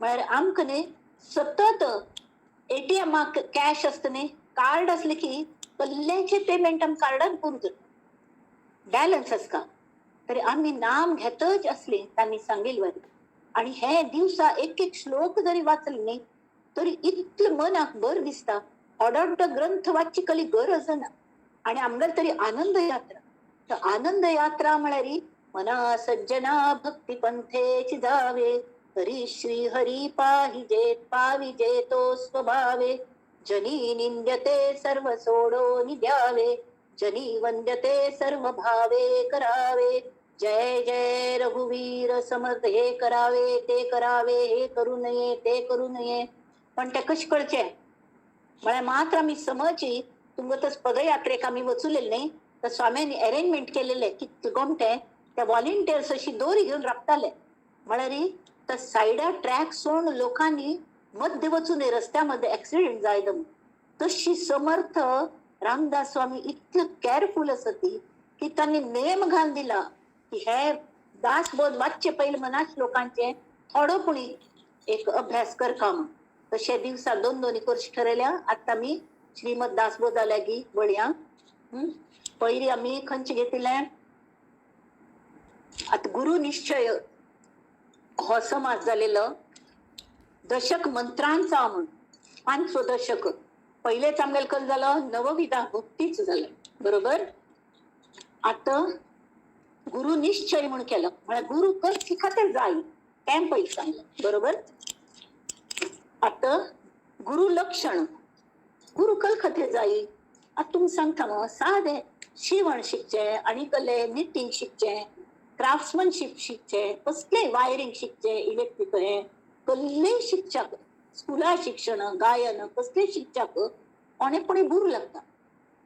म्हळ्यार आमकां न्ही सतत एटीएमाक कॅश आसता न्ही, कार्ड आसलें की कल्ल्याचें पेमेंट आमी कार्डान करूंक जाता, बॅलन्स आसता. तरी आमी नाम घेतच आसली तांणी सांगिल्लें वरी. आनी हे दिवसा एक एक श्लोक जरी वाचले न्ही तरी इतलें मनाक बरें दिसता. ऑडॉड ग्रंथ वाचची कली गरज ना. आनी आमगेली तरी आनंद यात्रा, तर आनंद यात्रा म्हळ्यार मना सज्जना भक्ती पंथेची जावे, हरी श्री हरी पाहिजे पाविजे तो स्वभावे, जनी निंद्यते सर्व सोडोनि द्यावे, जनी वंद्यते सर्व भावे करावे. जय जय रघुवीर समर्थ. हे करावे ते करावे, हे करू नये ते करू नये, पण ते कशें कळचें म्हळ्यार मात्र आमी समजची. तुमकां पदयात्रेक आमी वचुलेले न्ही, तर स्वाम्यांनी अरेंजमेंट केलेले कितले गोमटे त्या व्हॉलेंटियर्स अशी दोरी घेवन राबताले. म्हळ्यार तर सायडा ट्रॅक सोडून लोकांनी मध्य वचू नये, रस्त्यामध्ये ऍक्सिडेंट जायत म्हूण. तशी समर्थ रामदास स्वामी इतले केअरफूल आसा ती की तांणी नेम घालून दिला की हे दासबोध वाचचे पयले मना श्लोकांचे थोडो पुणी एक अभ्यास करका म्हूण. तशे दिवसा 2-2 कोर्स ठरयल्या. आतां आमी श्रीमद दासबोधा लागीं वळया. पयली आमी खंयचे घेतिल्लें आतां गुरु निश्चय हो समाज जालेलो दशक मंत्रांचा म्हूण 5 दशक. पयलेच आमगेलो कल जालो नवविधा भक्तीच जालें, बरोबर. आतां गुरु निश्चय म्हूण केलो, म्हळ्यार गुरु कसली खातीर जाय तें पयलीं सांगलें, बरोबर. आतां गुरु लक्षण, गुरु कल खातीर जाय. आतां तुमी सांगता मग सादें शिवण शिकचें आनी कले निटींग शिकचें, क्राफ्ट्समनशीप शिकचें, कसलें वायरींग शिकचें, इलेक्ट्रीक हें कसलेंय शिकच्याक, स्कुला शिक्षण, गायन कसलें शिकच्याक कोणे कोणी गुरू लागता.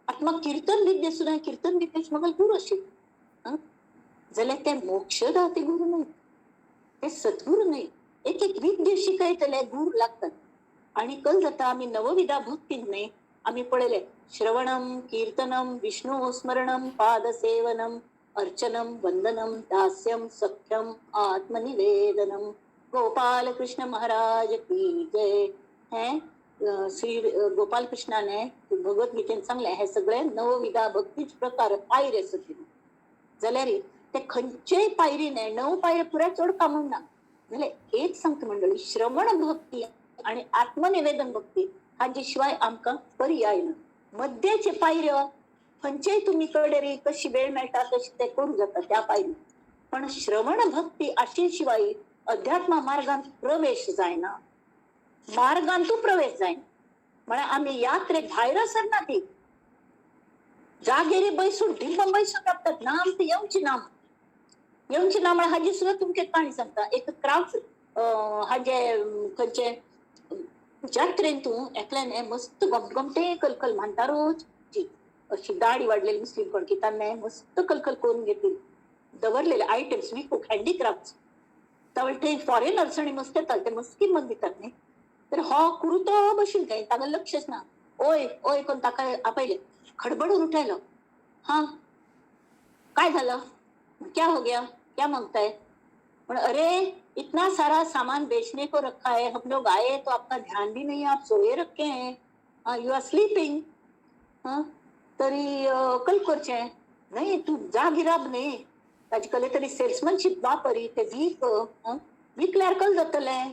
आतां म्हाका किर्तन विद्या सुद्दां, किर्तन विद्येच म्हाका गुरू आशिल्ले जाल्यार ते मोक्षदाते गुरू न्हय, ते सद्गुरू न्हय. एक एक विद्या शिकयतले गुरू लागतात. आणि कल जाता आमी नवविधा भक्तीन न्ही आमी पळयले श्रवणम कीर्तनम विष्णु स्मरणम पादसेवनम अर्चनम वंदनम दास्यम सख्यम आत्मनिवेदनम. गोपाल कृष्ण महाराज की जय. हे श्री गोपाल कृष्णाने भगवद्गीतेन सांगले हे सगळे नवविधा भक्तीच प्रकार पायरे आसत. जाल्यार ते खंयचेय पायरी न्हय, 9 पायरे पुराय चड कामूंक ना. जाल्यार एक सांगता मंडळी, श्रवण भक्ती आणि आत्मनिवेदन भक्ती हाजे शिवाय आमकां पर्याय ना. मध्याचे पायऱ्यो खंयचेय तुमी कडेन कशी वेळ मेळटा तशी ते करूं जाता त्या पायरी, पण श्रवण भक्ती आशिल्ले शिवाय अध्यात्म मार्गांत प्रवेश जायना, मार्गांतू प्रवेश जायना. म्हळ्यार आमी यात्रेक भायर सरना, ती जागेरी बैसून ढिंब बैसून राबतात. नाम ती येवची ना, येवची ना. म्हळ्यार हाजी सुद्दां तुमकां काणी सांगता. एक क्राफ्ट हाजे खंयचे जात्रेन तूं एकल्यान मस्त गमगमटे कलकल म्हणटारोच अशी दाडी वाडलेली मुस्लीम कोण की ताणें मस्त कलकल करून घेतली, दवरलेले आयटम्स विकूंक हँडीक्राफ्ट. तावळ थंय फॉरेनर्स आनी मस्त येतात, ते मस्त किंमत दितात न्ही. तर हो कुरुतो बशील थंय, ताका लक्षच ना. ओय ओय कोण ताका आपयले, खडबडून उठायलो. हा काय झालं, क्या हो गया, क्या मांगताय? पण अरे इतना सारा सामान बेचने को रखा है, हम लोग आए तो आपका ध्यान भी नहीं, आप सोए रखे हैं, you are sleeping. हाँ तरी कल करचें न्हय, तूं जागी राब न्ही. ताजे कडेन तरी सेल्समॅनशीप वापरी, ते वीक विकल्यार कल जातलें.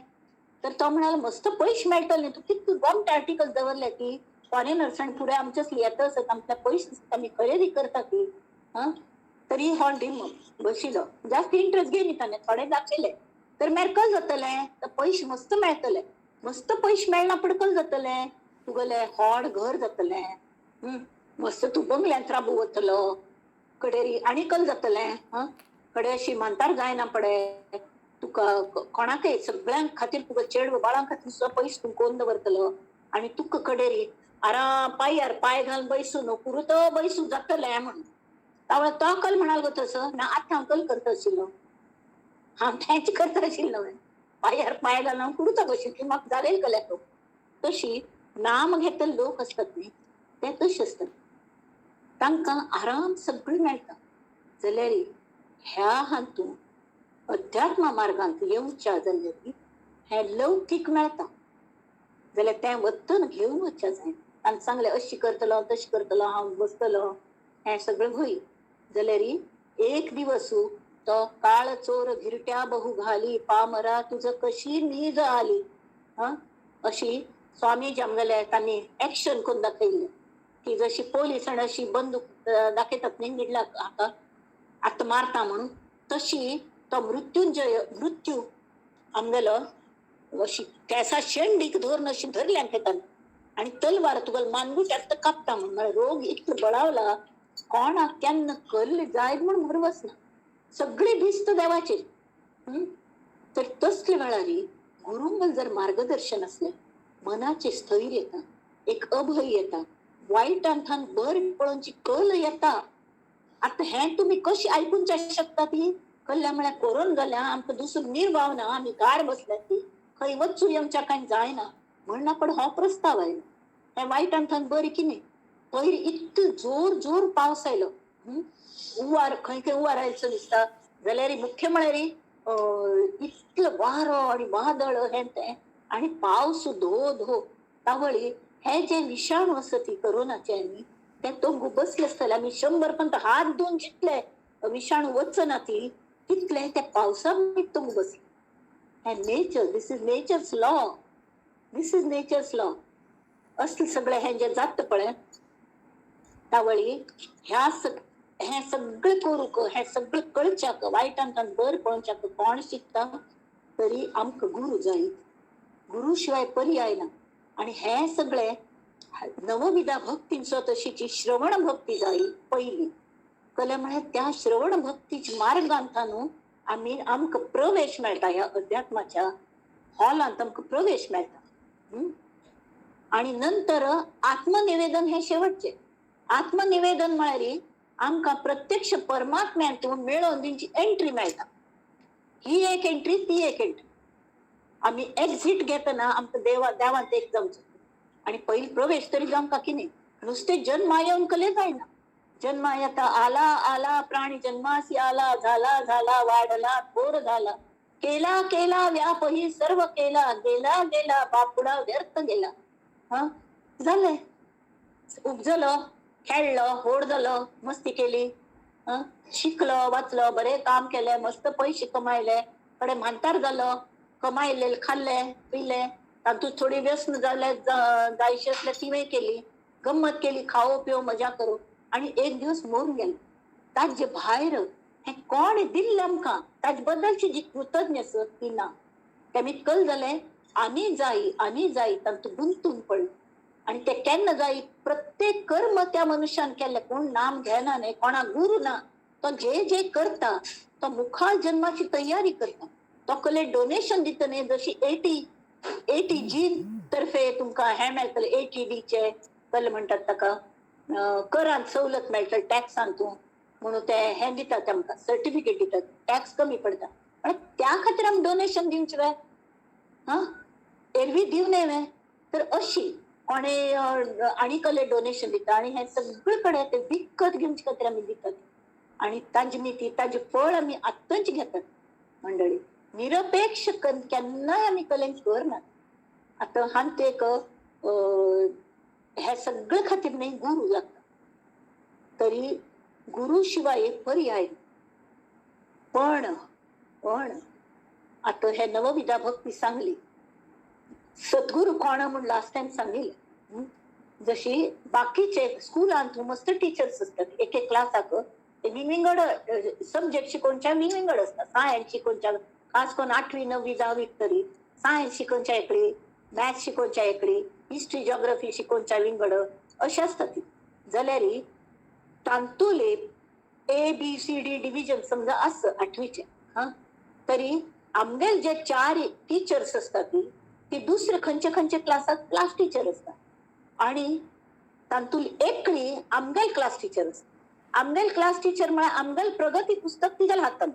तर तो म्हणालो मस्त पयशे मेळटले न्ही, तूं कितले गोमटे आर्टिकल दवरले की फॉरेनर्स आनी पुराय आमचेच येता आसत, आमच्या पयशे आसत, आमी खरेदी करता ती. हां तरी हो डीम बशिल्लो, जास्त इंट्रस्ट घेयनी ताणें, थोडे दाखयले. तर मागीर कल जातलें, तर पयशे मस्त मेळटले, मस्त पयशे मेळना पण कल जातलें, तुगेलें व्हड घर जातलें, मस्त तूं बंगल्यांत राबू वतलो कडेरी, आनी कल जातलें. हां कडे अशी मानतार जायना पडे तुका, कोणाकय सगळ्यां खातीर तुका चेडव बाळां खातीर सुद्दां पयशे तूं कोन्न दवरतलो. आनी तुका कडेरी आराम पांयार पांय घालून बैसून पुरतो बैसून जातलें म्हणून. तावळ तो कल म्हणाल गो तसं ना, आतां हांव कल करता आशिल्लो, हांव तेंच करता आशिल्लो, पांयार पांय घालून हांव कुरुता बशीन ती म्हाका जालेल कल्या तो. तशी नाम घेतले लोक आसतात न्ही, ते तशे आसतात, तांकां आराम सगळें मेळटा. जाल्यार ह्या हातूंत अध्यात्म मार्गांत येवच्या जाल्यार हें लौकीक मेळटा, जाल्यार तें वतन घेवन वचच्या जायना. तांकां सांगलें अशी करतलो तशी करतलो हांव बसतलो, हें सगळें व्हय. जाल्यार एक दिवस तो काळ चोर घिरट्या बहु घाली पामरा तुझ कशी नीज आली. हां अशी स्वामी आमगेले तांणी एक्शन करून दाखयल्लें की जशी पोलिसांनी अशी बंदूक दाखयतात न्ही निडला हाका आतां मारता म्हणून, तशी तो मृत्युंजय मृत्यू आमगेलो अशी केसा शेंडीक धरून अशी धरल्या ताणें आनी तलवार तुका मानगुट्याक कापता म्हणून. म्हळ्यार रोग इतलो बळावला कोणाक केन्ना कल्ले जायत म्हूण भरवस ना, सगळी भिस्त देवाची. तर तसले वेळार गुरुंगल जर मार्गदर्शन असलें, मनाचे स्थैर्य येता, एक अभय येता, वायटांथान बर पळोवची कल येता. आतां हें तुमी कशी आयकूंक शकता ती कल्ल्या म्हळ्यार कोरोन जाल्या आमकां दुसरो निर्वाव ना, आमी गार बसल्या ती खंय वचूं येवच्या कांय जायना म्हणून पण हो प्रस्ताव आयलो. हें वायटांथान बरें कितें, पयर इतलो जोर जोर पावस आयलो, उवार खंय खंय उवार आयलो दिसता. जाल्यार मुख्य म्हळ्यार इतलो वारो आनी वादळ हें तें आनी पावस धो धो. तावळी हे जे विशाणू आसा ती कोरोनाचे न्ही ते तो बसले आसतले, आमी 100 पर्यंत हात धुवन जितले विशाणू वचना ती तितले ते पावसा तो बसले. हें nature, this is nature's law, this is nature's law. असले सगळें हें जें जाता पळय तावळी ह्या हें सगळें करूंक, हें सगळें कळच्याक, वायटांतल्यान बरें पळोवच्याक कोण शिकता तरी आमकां गुरू जाय, गुरू शिवाय पर्याय ना. आनी हें सगळें नवविधा भक्तींचो तशीची श्रवण भक्ती जाय पयली. कले म्हळ्यार त्या श्रवण भक्तीच्या मार्गांत न्हू आमी आमकां प्रवेश मेळटा, ह्या अध्यात्माच्या हॉलांत आमकां प्रवेश मेळटा. आनी नंतर आत्मनिवेदन हें शेवटचें. आत्मनिवेदन म्हळ्यार आमकां प्रत्यक्ष परमात्म्यांत मेळोवन तेंची एंट्री मेळटा. ही एक एंट्री, ती एक एंट्री. आमी एक्झिट घेतना आमकां देवा देवांत एक जावचें आनी पयलीं प्रवेश तरी जावंक की न्ही. नुस्तें जन्मा येवन कले जायना. जन्मा येता आला आला प्राणी जन्मासी आला, झाला झाला वाढला थोर झाला, केला केला व्यापही सर्व केला, गेला गेला बापुडा व्यर्थ गेला. हा झालंय, उपजलं, खेळलं, होड झालं, मस्ती केली, शिकलं, वाचलं, बरे काम केले, मस्त पैसे कमायले, कडे म्हातार झालं, कमायले, खाल्ले पिले, तातूंत थोडी व्यसन जाले जायशी असल्या तिवें केली, गम्मत केली, खाओ पिओ मजा करू, आनी एक दिवस मरून गेले. ताजे भायर हें कोण दिल्लें आमकां ताजे बद्दलची जी कृतज्ञ आसत ती ना. तेमी कल जालें आनी जायी आनी जायी तातूंत गुंतून पडलें. आनी ते केन्ना जायी प्रत्येक कर्म त्या मनुष्यान केल्लें, कोण नाम घेना न्हय, कोणाक गुरू ना, तो जे जे करता तो मुखार जन्माची तयारी करता. तो कले डोनेशन दिता न्हय, जशी 80G तर्फे तुमकां हें मेळटलें, 80D चे कल म्हणटात ताका, करांत सवलत मेळटली टॅक्सान तूं म्हणून ते हें दितात आमकां, सर्टिफिकेट दितात, टॅक्स कमी पडटा. आनी त्या खातीर आमी डोनेशन दिवचें वे, हा एरवी दिवं न्हय वे. तर अशी कोणे आनी कले डोनेशन दिता आनी हें सगळे कडेन ते विकत घेवचे खातीर आमी दितात आनी ताजी मिती ताजें फळ आमी आत्तांच घेतात. मंडळी निरपेक्ष केन्नाय आमी कलेन करनात. आतां हांत एक हे सगळे खातीर न्ही गुरू लागता, तरी गुरू शिवाय एक पर्याय. पण पण आतां हे नवविधा भक्ती सांगली, सद्गुरू कोण म्हूण लास्ट टायम सांगिल्लें. जशी बाकीचे स्कुलांत मस्त टिचर्स आसतात, एक एक क्लासाक ते विंगड सब्जेक्ट शिकोवच्या विंगड आसता. सायन्स शिकोवच्या खास करून 8वी 9वी 10वी तरी सायन्स शिकोवच्या एकली, मॅथ्स शिकोवच्या एकली, हिस्ट्री जॉग्रफी शिकोवच्या विंगड अशें आसता ती. जाल्यार तांतुले ABCD division समजा आस 8वीचे, हा तरी आमगेले जे 4 टिचर्स आसतात ती दुसरे खंयचे खंयचे क्लासाक क्लास टिचर आसता आनी तातूंत एकली आमगेल क्लास टिचर आसता. आमगेल क्लास टिचर म्हळ्यार आमगेल प्रगती पुस्तक तिगेल हातांत,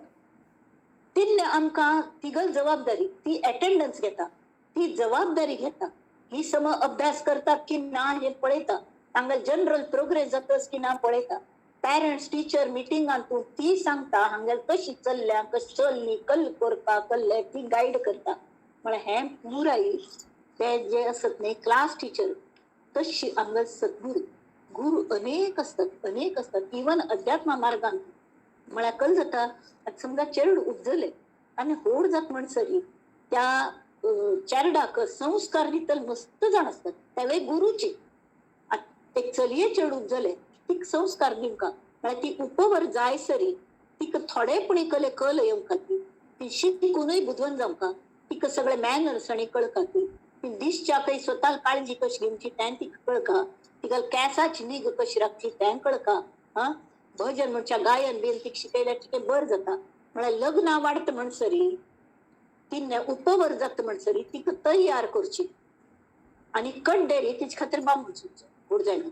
तिन्ने आमकां तिगल जबाबदारी, ती एटेंडन्स घेता, ती जबाबदारी घेता, ही सम अभ्यास करतात की ना हे पळयता, तांगेल जनरल प्रोग्रेस जातच की ना पळयता, पॅरंट्स टिचर मिटिंगांतून ती सांगता हांगेल कशी चल्ल्या कशी चल्ली कल करता कल्ले ती गायड करता. म्हळ्यार हें पुराय ते जे आसत न्ही क्लास टिचर तशी आमगेल सद्गुरू. गुरू अनेक असतात, अनेक असतात, इवन अध्यात्म मार्गान. म्हळ्यार कल जाता आतां समजा चेरड उपजले आनी होड जात म्हणसरी त्या चेरडाक संस्कार दितले मस्त जाण आसतात, तेवय गुरूची. आतां एक चलये चेड उपजले तिका संस्कार दिवंका म्हळ्यार ती उपवर जायसरी तिका थोडेपणी कले कल येवंका, ती शिकुनूय बुदवंत जावंका, तिका सगळे मॅनर्स आनी कळका, ती दिसच्याकय स्वताक काळजी कशी घेवची तें तिका कळका, तिका केंसाची नीग कशी राखची तें कळका, हा भजन म्हणच्या गायन बीन तिका शिकयल्यार तिका बरें जाता. म्हळ्यार लग्नां वाडटा म्हणसरी तिन्ने उपवर जाता म्हणसरी तिका तयार करची आनी कड्डेरी तिचे खातीर बांबून सुटचो व्हड जायना.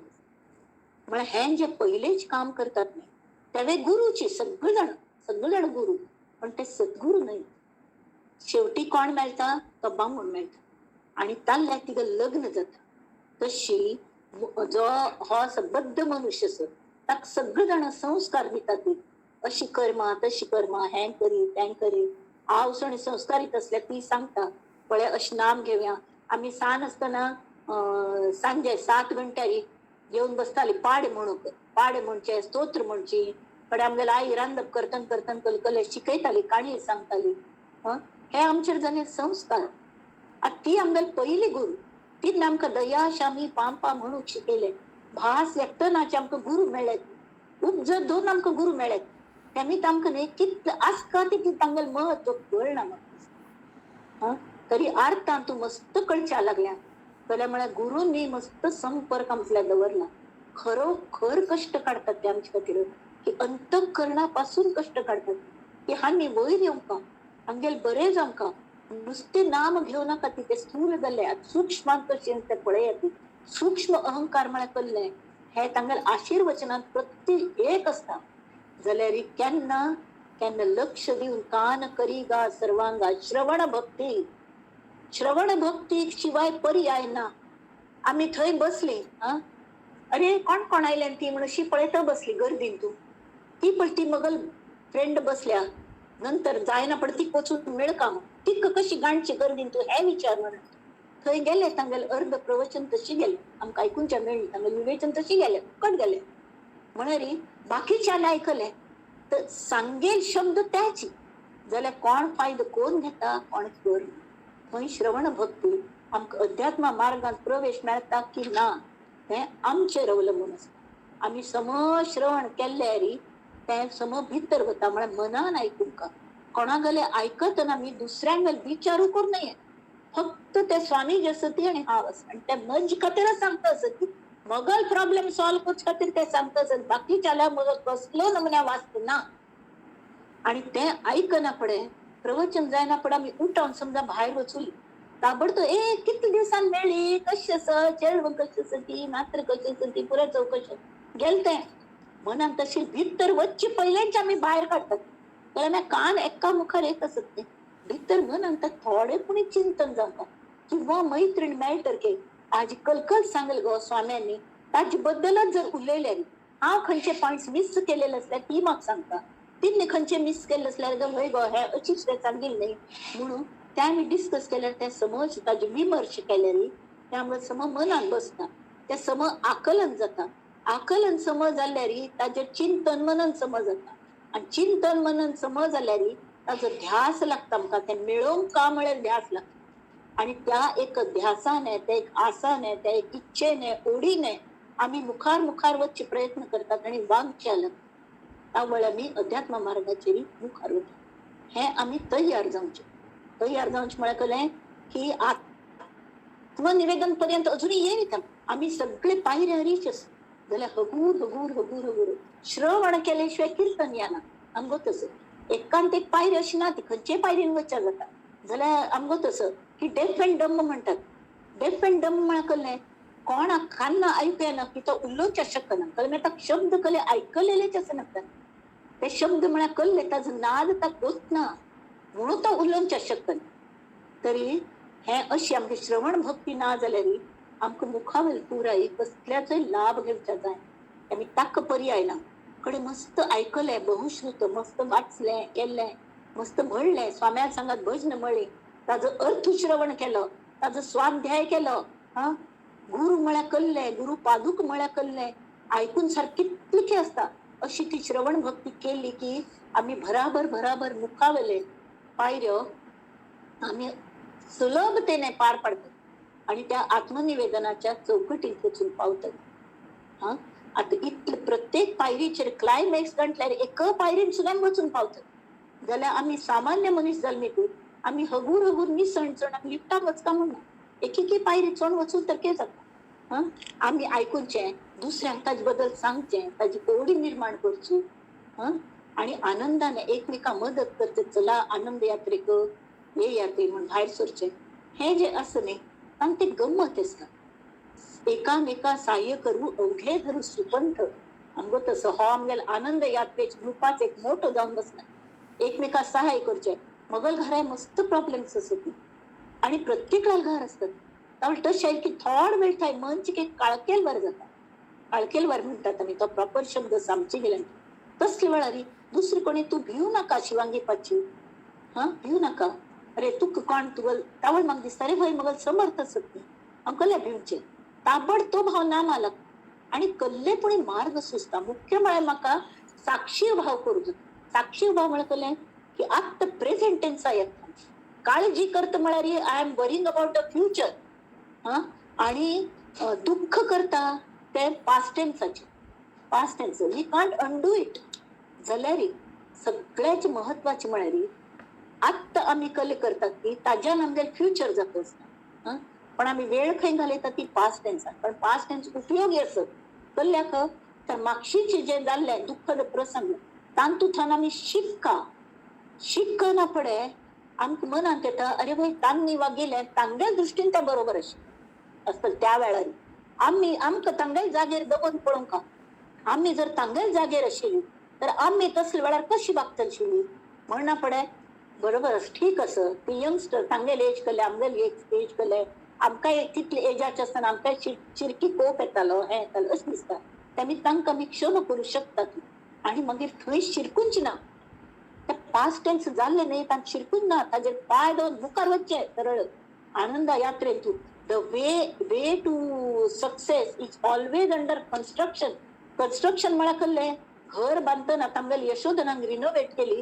म्हळ्यार हें जे पयलेच काम करतात न्ही तेवे गुरूची, सगळे जाण सगळे जाण गुरू, पण ते सद्गुरू न्हय. शेवटी कोण मेळटा तो बामूण मेळटा आनी ताल्ल्या तिका लग्न जाता. तशी जो हो सबद्ध मनुष्य आसा ताका सगळे जाण संस्कार दितात, अशी कर्मा तशी कर्मा, हें करी तें करी. आवस आनी संस्कारीत आसल्यार ती सांगता पळय अशें नाम घेवया. आमी सान आसतना सांजे 7 घंट्यार येवन बसताली पाडे म्हणूंक, पाडे म्हणचे स्तोत्र म्हणची, कडे आमगेले आई रांदप करतन करतन कलकले शिकयताली, काणी सांगताली. हे आमचेर जाले संस्कार. आतां ती आमगेली पयली गुरू, तीन आमकां दया शामी पांपा म्हणूंक शिकयले. भास एकटनाचे आमकां गुरू मेळ्ळे, उपजत दोन आमकां गुरू मेळ्ळे. तेमी आमकां न्ही कितले आसता तितलें तांगेलें म्हत्व कळना म्हाका, तरी आर्थान तूं मस्त कळच्या लागल्या. जाल्यार म्हळ्यार गुरूंनी मस्त संपर्क आमच्या दवरला. खरोखर कश्ट काडटात ते आमचे खातीर, की अंतःकरणापासून कश्ट काडटात की हांणी वयर येवंका, हांगेल बरें जावंका, नुस्तें नाम घेवं नाका. ते स्थूल जाले सूक्ष्मांत कशें ते पळयात, सूक्ष्म अहंकार म्हळ्यार कल्लें हे तांगेले आशीर्वचनांत प्रत्येक एक आसता. जाल्यार केन्ना केन्ना लक्ष दिवन कान करी गा सर्वांगा श्रवण भक्ती, श्रवण भक्ती शिवाय पर्याय ना. आमी थंय बसली, आं, अरे कोण कोण आयल्यान ती म्हणून अशी पळयता बसली गर्दीन. तूं ती पळय ती मगल फ्रेंड बसल्या, नंतर जायना पण ती वचून मेळका, ती कशी गाणची गर्दीन तूं हे विचार म्हणून थंय गेले. तांगेले अर्ध प्रवचन तशी गेले, आमकां आयकुच्या मेळ्ळी, तांगेले विवेचन तशी गेले, फुकट गेले. म्हळ्यार बाकीच्यान आयकले तर सांगेल शब्द त्याची, जाल्यार कोण फायदो कोण घेता कोण कर. थंय श्रवण भक्ती आमकां अध्यात्म मार्गांत प्रवेश मेळटा की ना हें आमचेर अवलंबून आसता. आमी सम श्रवण केल्ले री तें सम भितर वता, म्हळ्यार मनान आयकूंक. कोणागेले आयकतना आमी दुसऱ्यांगेले विचारू करूं नये, फक्त ते स्वामी जे आसा ती आनी हांव आसा, आनी ते म्हजे खातीरच सांगता आसत, मगल प्रॉब्लेम सॉल्व करचे खातीर ते सांगता आसत, बाकीच्याल्या मगल कसलो नमुन्या वाचत ना. आनी तें आयकना फुडें प्रवचन जायना फुडें आमी उठोन समजा भायर वचून ताबडतो ए कितले दिवसान मेळ्ळी, कशी आसा चेडवां, कशी आसा ती नात्र, कशी आसा ती, पुराय चवकशी गेले. तें मनान तशी भितर वचचे पयलेंच आमी भायर काडटात, जाल्यार कान एका मुखार एक आसत न्ही, भितर मनान थोडे पुणी चिंतन जावंका किंवा मैत्रीण मेळटर की आज कलकल सांगल गो स्वाम्यांनी, ताजे बद्दलच जर उलयले, हांव खंयचे पॉयंट्स मिस केलेले आसल्यार ती म्हाका सांगता, तिने खंयचे मिस केल्ले आसल्यार गो हय गो हे अशीच तें सांगिल्लें न्ही म्हणून ते आमी डिस्कस केल्यार ते समज ताजे विमर्श केल्यार त्यामुळे सम मनान बसता, ते सम आकलन जाता. आकलन सम जाल्यार ताजेर चिंतन मनन सम जाता, आनी चिंतन मनन सम जाल्यार ताजो ध्यास लागता आमकां, तें मेळोवंक का म्हळ्यार ध्यास लागता. आनी त्या एक ध्यासाने, त्या एक आसाने, त्या एक इच्छेने, ओडीने आमी मुखार मुखार वचचे प्रयत्न करतात आनी वागचे लागता. त्या आमी अध्यात्म मार्गाचेर मुखार वता. हें आमी तयार जावचें. तयार जावचें म्हळ्यार कळ्ळें की आत्मनिवेदन पर्यंत अजूनय येयना, आमी सगळे पायऱ्यारीच आसा, जाल्यार हगूर हगूर हगूर हगूर श्रवण केले शिवाय किर्तन येना आमगो. तसो एकांत एक पायरी अशी ना, ती खंयचे पायरीन वचच्या जाता. जाल्यार आमगो तसो की डेफ अँड डम म्हणटात. डेफ अँड डम म्हळ्यार कळ्ळें कोणाक कान्ना आयकूं येना की तो उलोवच्या शकना, कळ्ळें ताका शब्द कळ्ळे आयकलेलेच आसना, ते शब्द म्हळ्यार कळ्ळे ताजो नाद ताका वचना म्हणून तो उलोवच्या शकना. तरी हें अशी आमची श्रवण भक्ती ना जाल्यार आमकां मुखावेल पुराय कसल्याचोय लाभ घेवच्या जाय, आमी ताका पर्याय ना. कडेन मस्त आयकलें, बहुश्रुत मस्त वाचलें केल्लें, मस्त म्हणलें, स्वाम्या सांगात भजन म्हणली, ताजो अर्थ श्रवण केलो, ताजो स्वाध्याय केलो, हा गुरु म्हळ्यार कल्लें, गुरु पादुक म्हळ्यार कल्लें, आयकून सारकी कितली आसता. अशी ती श्रवण भक्ती केली की आमी भराभर भराभर मुखावेले पायऱ्यो आमी सुलभतेने पार पाडतात आणि त्या आत्मनिवेदनाच्या चौकटीत वचून पावतात. हा आतां इतले प्रत्येक पायरीचेर क्लायमॅक्स गांठल्यार एका पायरीन सुद्दां वचून पावतात. जाल्यार आमी सामान्य मनीस जाले न्ही, आमी हगूर हगूर निसण चण आमी लिफ्टाक वचका म्हणना, एक एकी पायरी चण वचून तर कितें जाता. हा आमी आयकुचें, दुसऱ्यांक ताजे बद्दल सांगचें, ताजी ओडी निर्माण करची, हा आनी आनंदान एकमेकां मदत करचे, चला आनंद यात्रेक हे यात्रे म्हूण भायर सरचें. हें जें आसा न्ही तांकां ती गम्मत आसता. एकामेका साह्य करू अवघे धरू सुपंथ आमगो तसो हो आमगेलो आनंद यात्रेच ग्रुपाच एक मोठो जावन बसला. एकमेका सहाय्य करचें. मगल घराय मस्त प्रॉब्लेम्स आसत आनी प्रत्येकाक घर आसतात, तावळ तशें की थोड वेळ थंय मन चिके काळकेलवार जाता. काळकेलवार म्हणटात आमी, तो प्रॉपर शब्द आमचे गेल्यान. तसले वेळार दुसरे कोणी तूं भिवू नाका शिवांगी पाची, हा भिवू नाका, अरे तुका कोण तुगल तावळ म्हाका दिसता रे हय मगल समर्थ आसत न्ही, हांव कल्ल्या भिवचें. ताबडतोब हांव नामा लागता आनी कल्ले पुणी मार्ग सुचता. मुख्य म्हळ्यार म्हाका साक्षी भाव करूं जाता. साक्षी भाव म्हळ्यार कळ्ळें की आत्तां प्रेझेंट टेन्सा येता. काळजी करता म्हळ्यार I am worrying about the future, हा आनी दुख्ख करता तें past टेन्साचें, past tense we can't undo it. जाल्यार सगळ्याच म्हत्वाचें म्हळ्यार आत्तां आमी कले करतात की ताज्यान आमगेलें फ्युचर जाता आसता. पण आमी वेळ खंय घालयता ती पास्ट टेन्सान, पण पास्ट टेन्स उपयोगी आसत कल्ल्याक तर मागशीचे जे जाल्ले दुख्खद प्रसंग तातूंतल्यान आमी शिक्का शिकना फुडें आमकां मनांत येता अरे भाई तांणी वागिल्लें तांगेल्या दृश्टीन तें बरोबर आशिल्लें आसतलें. त्या वेळार आमी आमकां तांगेल्या जागेर दवरून पळोवंक, आमी जर तांगेल्या जागेर आशिल्ली तर आमी तसल्या वेळार कशी वागतली आशिल्ली म्हणना फुडें बरोबर ठीक आसा. ती यंगस्टर तांगेले एज कले आमगेले एज कले आमकां तितले एजाचे आसतना आमकां चिरकी कोप येतालो हें येतालो अशें दिसता. तेमी तांकां आमी क्षमा करूं शकतात आनी मागीर थंय शिरकूंच ना. ते पास्ट टेन्स जाल्ले न्ही तांकां शिरकूंच ना, ताजेर पांय दवर मुखार वचचे सरळ आनंदा यात्रेन. तूं the way to success is always under construction. Construction म्हळ्यार कसलें? घर बांदतना तांगेले यशोधनांक रिनोवेट केली,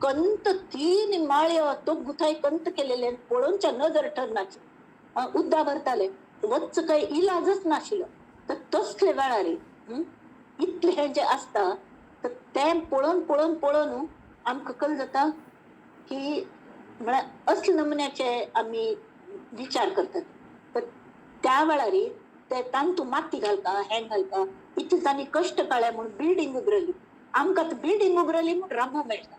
कंत 3 माळयो तो गुथाय कंत केलेले पळोवच्या नजर ठरनाची, उद्दा भरताले, वच्च काय इलाजच नाशिल्लो. तर तसले वेळार इतलें हें जें आसता तर तें पळोवन पळोवन पळोवन आमकां कल जाता की म्हळ्यार असले नमुन्याचे आमी विचार करतात. तर त्या वेळार ते तांतू माती घालता हें घालता इतले तांणी कश्ट काडले म्हूण बिल्डींग उगरली. आमकां आतां बिल्डींग उगरली म्हूण राबू मेळटा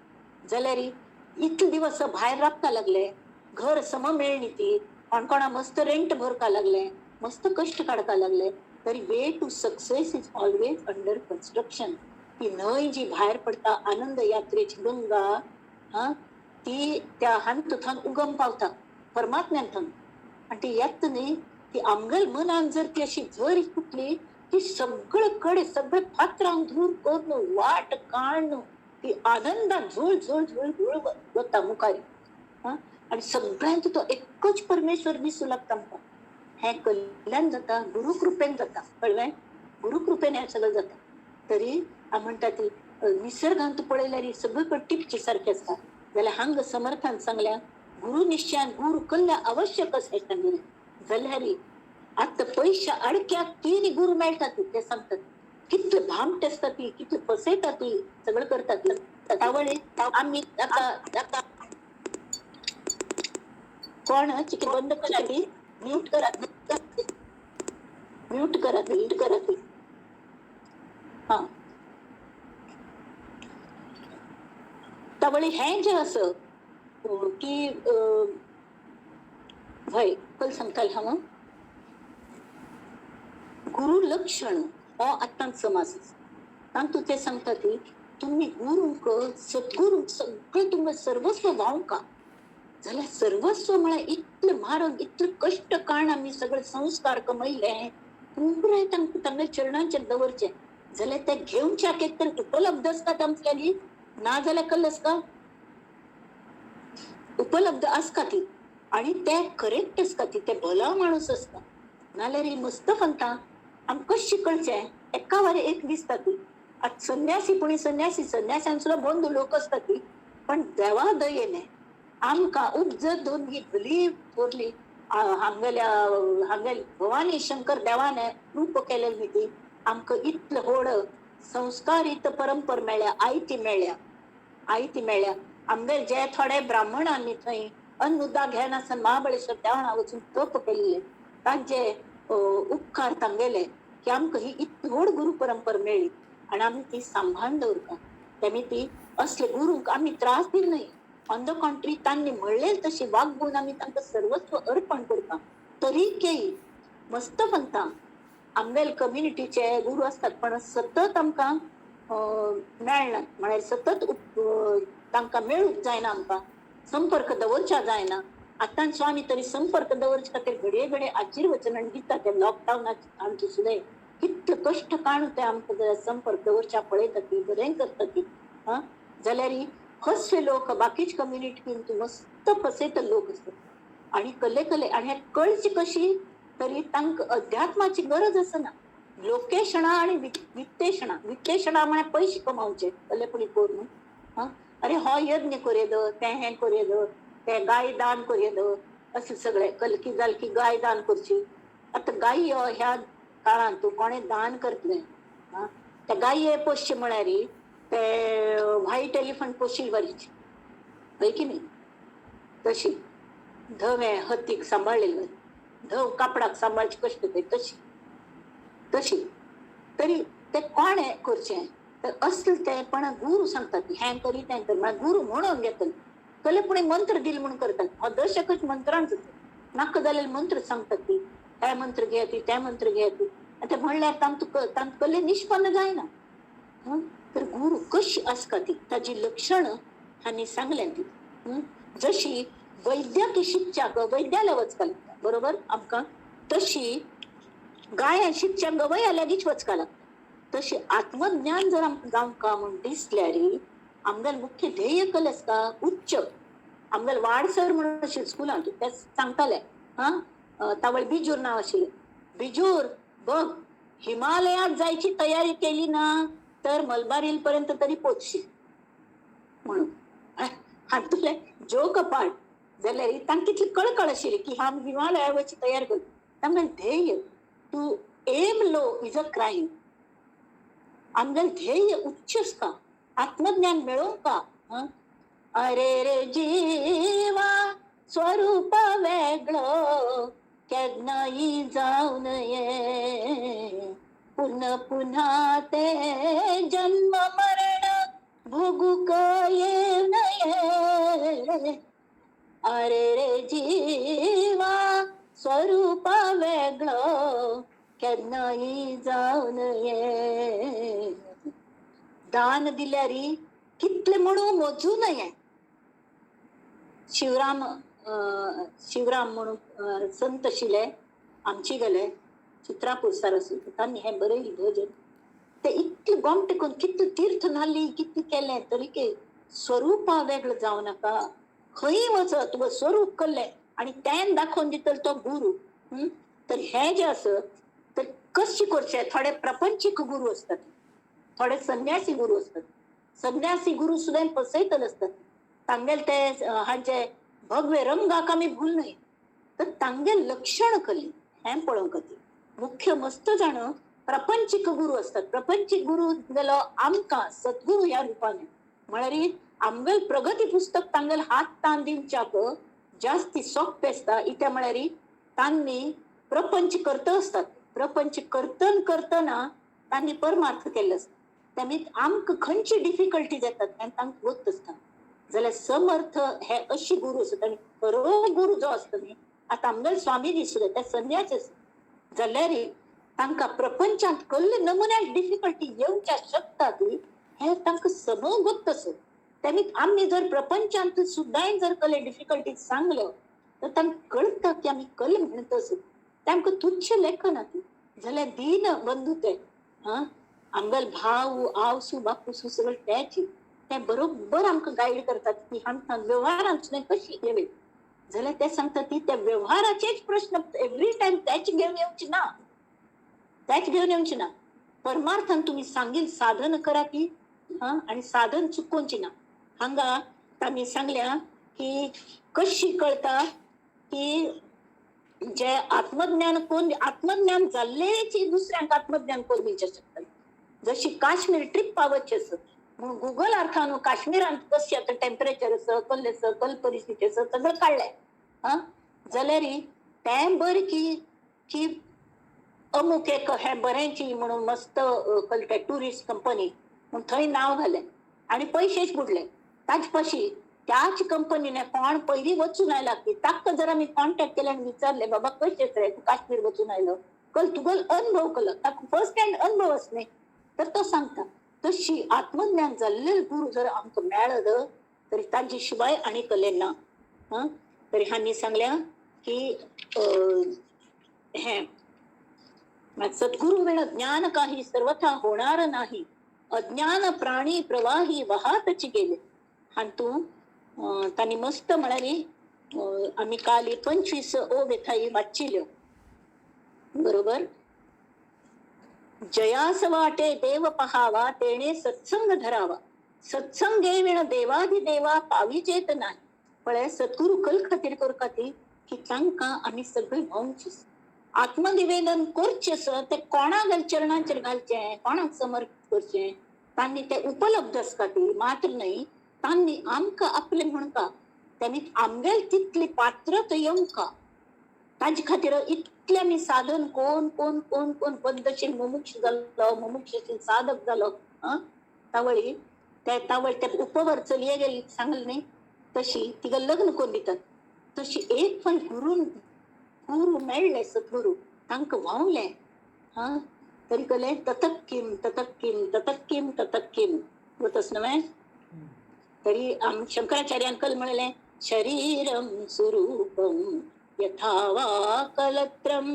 जाल्यार इतले दिवस भायर राबता लागले, घर सम मेळ्ळी ती कोणकोणा मस्त रेंट भरपा लागले, मस्त कश्ट काडपा लागले. तरी way to success is always under construction. ती न्हंय जी भायर पडटा आनंद यात्रेची गंगा, हा ती त्या हांत थंय उगम पावता परमात्म्यान थंय, आनी ती येता न्ही ती आमगेल मनान जर ती अशी झरी फुटली ती सगळे कडे सगळे फातरांक धूर करून वाट काडून ती आनंदान झोळ झोळ झोळ झोळ वता मुखार. आनी सगळ्यांत तो एकच परमेश्वर दिसूं लागता आमकां. हें कल्याण जाता गुरु कृपेन जाता, कळ्ळें? गुरु कृपेन हें सगळें जाता. तरी हांव म्हणटा ती निसर्गांत पळयल्यार सगळे कडेन टिपचे सारकें आसता. जाल्यार हांगा समर्थान सांगल्या गुरु निश्चयान गुरु कल्याण आवश्यक आसा सांगिल्लें. जाल्यार आतां पयशा अडक्याक 3 गुरु मेळटात ते सांगतात, कितले भामटे आसता ती, कितले फसयता ती, सगळें करतात. तावळी आमी आतां कोण चिके बंद करा ती, म्यूट करा, म्यूट करा, म्यूट करा ती. हा तावळी हें जें आसा की हय कल सांगतालें हांव गुरु लक्षण हो आतां समाज तातूंत ते सांगता ती तुमी गुरूंक सद्गुरूंक सगळें तुमकां सर्वस्व व्हांवका. जाल्यार सर्वस्व म्हळ्यार इतलें म्हारग, इतले कश्ट काडून आमी सगळे संस्कार कमयले पुराय तांकां तांगेल्या चरणांचेर दवरचें. जाल्यार ते घेवच्याक एक तर उपलब्ध आसता तांच्यानी, ना जाल्यार कल्ल आसता उपलब्ध आसता ती, आनी ते करेक्ट आसता ती, ते भला माणूस आसता. नाल्यार ही मस्त सांगता आमकां कशें कळचें एका वारे एक दिसता ती. आतां संन्यासी पुणी संन्यासी संन्यासान सुद्दां बंधू लोक आसता ती, पण देवा दयेने आमकां उपजत दोनगी भली थोरली हांगेल्या हांगेल्या भवानी शंकर देवाने रूप केलेली न्ही ती आमकां इतले व्हड संस्कारीत परंपर मेळ्ळ्या, आयती मेळ्ळ्या, आयती मेळ्ळ्या. आमगेर जे थोडे ब्राह्मणांनी थंय अन्नुदा घेनासतना महाबळेश्वर देवळां वचून तप केल्ले तांचे उपकार तांगेले की आमकां ही इतली व्हड गुरु परंपर मेळ्ळी आनी आमी ती सांबाळून दवरता. तेमी ती असले गुरूंक आमी त्रास दिले न्हय, ऑन the country तांणी म्हणलें तशी वागून आमी तांकां सर्वस्व अर्पण करता. तरी केई मस्त म्हणटा आमगेले कम्युनिटीचे गुरू आसतात पण सतत आमकां मेळना, म्हळ्यार सतत तांकां मेळूंक जायना, आमकां संपर्क दवरच्या जायना. आतां स्वामी तरी संपर्क दवरचे खातीर घडये घडये आशीर्वचन दिता. ते लॉकडावनाचे आमचे सुद्दां कितले कश्ट काडून ते आमकां संपर्क दवरच्या पळयता ती, बरें करता ती. हा जाल्यार हसले लोक बाकीच कम्युनिटी मस्त फसयता लोक आसतात आनी कले कले आनी हें कळची कशी तरी तांकां अध्यात्माची गरज आसना. लोकेशणा आनी वित्तेशणा, वित्तेशणा म्हळ्यार पयशे कमावचे कलेपणी करून. हा अरे हो यज्ञ करूं दो, तें हें करूं दो, तें गाय दान करूं दो, अशें सगळें कलकी जालकी गाय दान करची. आतां गाय ह्या काळांत तूं कोणें दान करतलें? हा त्या गाये पोसचे म्हळ्यार ते व्हायट एलिफंट पोशील वरीच, हय की न्ही? तशी धवें हत्तीक सांबाळलेले, धव कापडाक सांबाळचे कश्ट ते तशी तशी. तरी ते कोणें करचें तर असलें ते पण गुरू सांगतात हें करी तें कर, म्हळ्यार गुरू म्हणून घेतले कले पुणे मंत्र दिल म्हणून करतात. हो दशकच मंत्रांचो नाका जालेले मंत्र सांगतात ती, हे मंत्र घे ती, ते मंत्र घे ती. आतां म्हणल्यार तांतूं तांतूं कले निष्पन्न जायना. तर गुरू कशी आसता ती ताजी लक्षणां हांणी सांगल्या ती. जशी वैद्यकी शिकच्याक वैद्याला वचपा लागता बरोबर आमकां, तशी गाय शिकच्या गवया लागींच वचपा लागता. तशी आत्मज्ञान जर आमकां जावंका म्हूण दिसल्यार आमगेलें मुख्य ध्येय कल आसता उच्च. आमगेले वाडसर म्हणून आशिल्ले स्कुलांत, ते सांगताले हां, तावळ बिजूर नांव आशिल्लें. बिजूर बघ हिमालयात जायची तयारी केली ना तर मलबार हिल पर्यंत तरी पोचशील म्हणून. हातूंतले जोक अपार्ट जाल्यार तांकां कितली कळकळ आशिल्ली की हांव हिमालया वयची तयारी करता. तांकां ध्येय to aim low is a crime. आमगेलें ध्येय उच्च आसता, आत्मज्ञान मेळोवंक. अरे रे जीवा स्वरूप वेगळो केन्नाय जावन ये, पुन्हा पुन्हा ते जन्म मरण भोगूक येवं नये. अरे रे जीवा स्वरूप वेगळो केन्नाय जावन ये. दान दिल्यार कितले म्हणून मोजू नये. शिवराम शिवराम म्हणून संत आशिल्ले आमचे गेले चित्रापूर सारस्वत, तांणी हें बरयलें भजन. ते इतले गोमटे करून कितले तीर्थ न्हाली कितले केलें तरी स्वरूपा वेगळं जावं नाका. खंय वचत तुका स्वरूप कल्लें आनी तें दाखोवन दितलो तो गुरू. तर हें जें आसा तर कशें करचें, थोडे प्रपंचीक गुरू आसतात, थोडे संन्यासी गुरू आसतात. संन्यासी गुरू सुद्दां फसयतले आसतात. तांगेले ते हांचे भगवे रंगाक आमी भूल न्हय, तर तांगेलें लक्षण कली हें पळोवंक खातीर मुख्य मस्त जाण प्रपंचीक गुरू आसतात. प्रपंचीक गुरू गेलो आमकां सद्गुरू ह्या रुपान म्हळ्यार आमगेल प्रगती पुस्तक तांगेल हात तान दिवच्याक जास्ती सोंपें आसता. इत्या म्हळ्यार तांणी प्रपंच करता आसतात, प्रपंच करतन करतना तांणी परमार्थ केल्लो आसता. त्यामुळे आमकां खंयची डिफिकल्टी येतात आनी तांकां गोत आसता. जाल्यार समर्थ हे अशी गुरू आसतात. आनी खरो गुरू जो आसता न्ही, आतां आमगेले स्वामीजी सुद्दां ते संन्यासी आसता जाल्यार तांकां प्रपंचांत कसले नमुन्याक डिफिकल्टी येवच्या शकता ती हें तांकां समगोत आसता. त्यामुळे आमी जर प्रपंचांत सुद्दां जर कसले डिफिकल्टी सांगलो तर तांकां कळटा की आमी कल म्हणत आसत, ते आमकां तुच्छ लेखना ती. जाल्यार दीन बंधू ते हां आमगेले भाव आवसू बापूसू सगळे त्याची ते बरोबर आमकां गायड करतात की आमकां व्यवहारांत सुद्दां कशी घेवी. जाल्यार ते सांगतात की त्या व्यवहाराचेच प्रश्न एवरी टायम त्याच घेवन येवचे ना, त्याच घेवन येवचे ना. परमार्थान तुमी सांगील साधन करा की हां, आनी साधन चुकोवचें ना. हांगा तांणी सांगल्या की कशी कळटा की जे आत्मज्ञान कोण आत्मज्ञान जाल्लेची दुसऱ्यांक आत्मज्ञान कोण दिवचें शकता. जशी काश्मीर ट्रीप पावतची आसा म्हणून गुगल अर्थान काश्मीरांत कशें आतां टेम्परेचर आसा, कसलें आसा, कल परिस्थिती आसा सगळें काडलें. हां जाल्यार तें बरें की की अमूक एक हें बरेंची म्हणून मस्त कळटा ट्युरिस्ट कंपनी म्हूण थंय नांव घालें आनी पयशेच बुडले. ताचे पाशी त्याच कंपनीने कोण पयलीं वचून आयला की ताका जर आमी कॉन्टेक्ट केले आनी विचारले बाबा कशें रे तूं काश्मीर वचून आयलो कल तुगेलो अनुभव कलो, ताका फर्स्ट हँड अनुभव आसा न्ही, तर तो सांगता. तशी आत्मज्ञान जाल्ले गुरू जर आमकां मेळत तरी ताजे शिवाय आनी कले ना. हां तरी हांणी सांगल्या की हें सद्गुरू विण ज्ञान काही सर्वथा होणार नाही, अज्ञान प्राणी प्रवाही वाहातची गेले. हातूंत तांणी मस्त म्हळ्यार आमी काल 25 ओव्यो वाचिल्यो बरोबर. जयास वाटे देव पहावा तेणे सत्संग धरावा, सत्संगे विण देवाधिदेवा पाविजेत नाही. पळय सद्गुरू कल खातीर करता ती की तांकां आमी सगळीं व्हांवची आत्मनिवेदन करचें आसा तें कोणाक चरणांचेर घालचें, कोणाक समर्पित करचें, तांणी तें उपलब्ध आसता ती मात्र न्हय तांणी आमकां आपलें म्हणका तांणी आमगेल तितली पात्रता येवंका. ताजे खातीर इतलें आमी साधन कोण कोण कोण कोण पद्दशीर मुमुक्ष जालो, मुमुक्षशील साधक जालो. आं तावळी ते तावळ ते उपवर चलये गेली सांगलें न्ही तशी तिका लग्न करून दितात. तशी एक पण गुरू गुरू मेळ्ळे सद्गुरू तांकां व्हांवलें. हां तरी कलें ततक किम ततक किम ततक किम ततक किम वतस न्हय. तरी शंकराचार्यान कल म्हणलें शरीरम सुरूपम यथा वा कलत्रम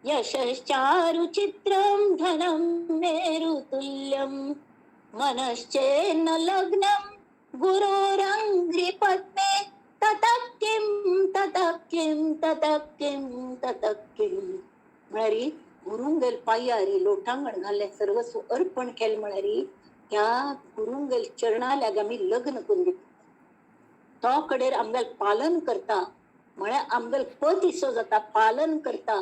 यशश्चारुचित्रम धनम मेरुतुल्यम मनश्चेन्न लग्नम गुरोरंघ्रिपद्मे ततः किम ततः किम ततः किम ततः किम. म्हळ्यार गुरुंगेल पांयारी लोटांगण घाल्लें सर्वस्व अर्पण केलें म्हळ्यार त्या गुरुंगेल चरणाल्याग आमी लग्न करून घेता. तो कडेर आमगेल पालन करता म्हळ्यार आमगेल पत इसो जाता. पालन करता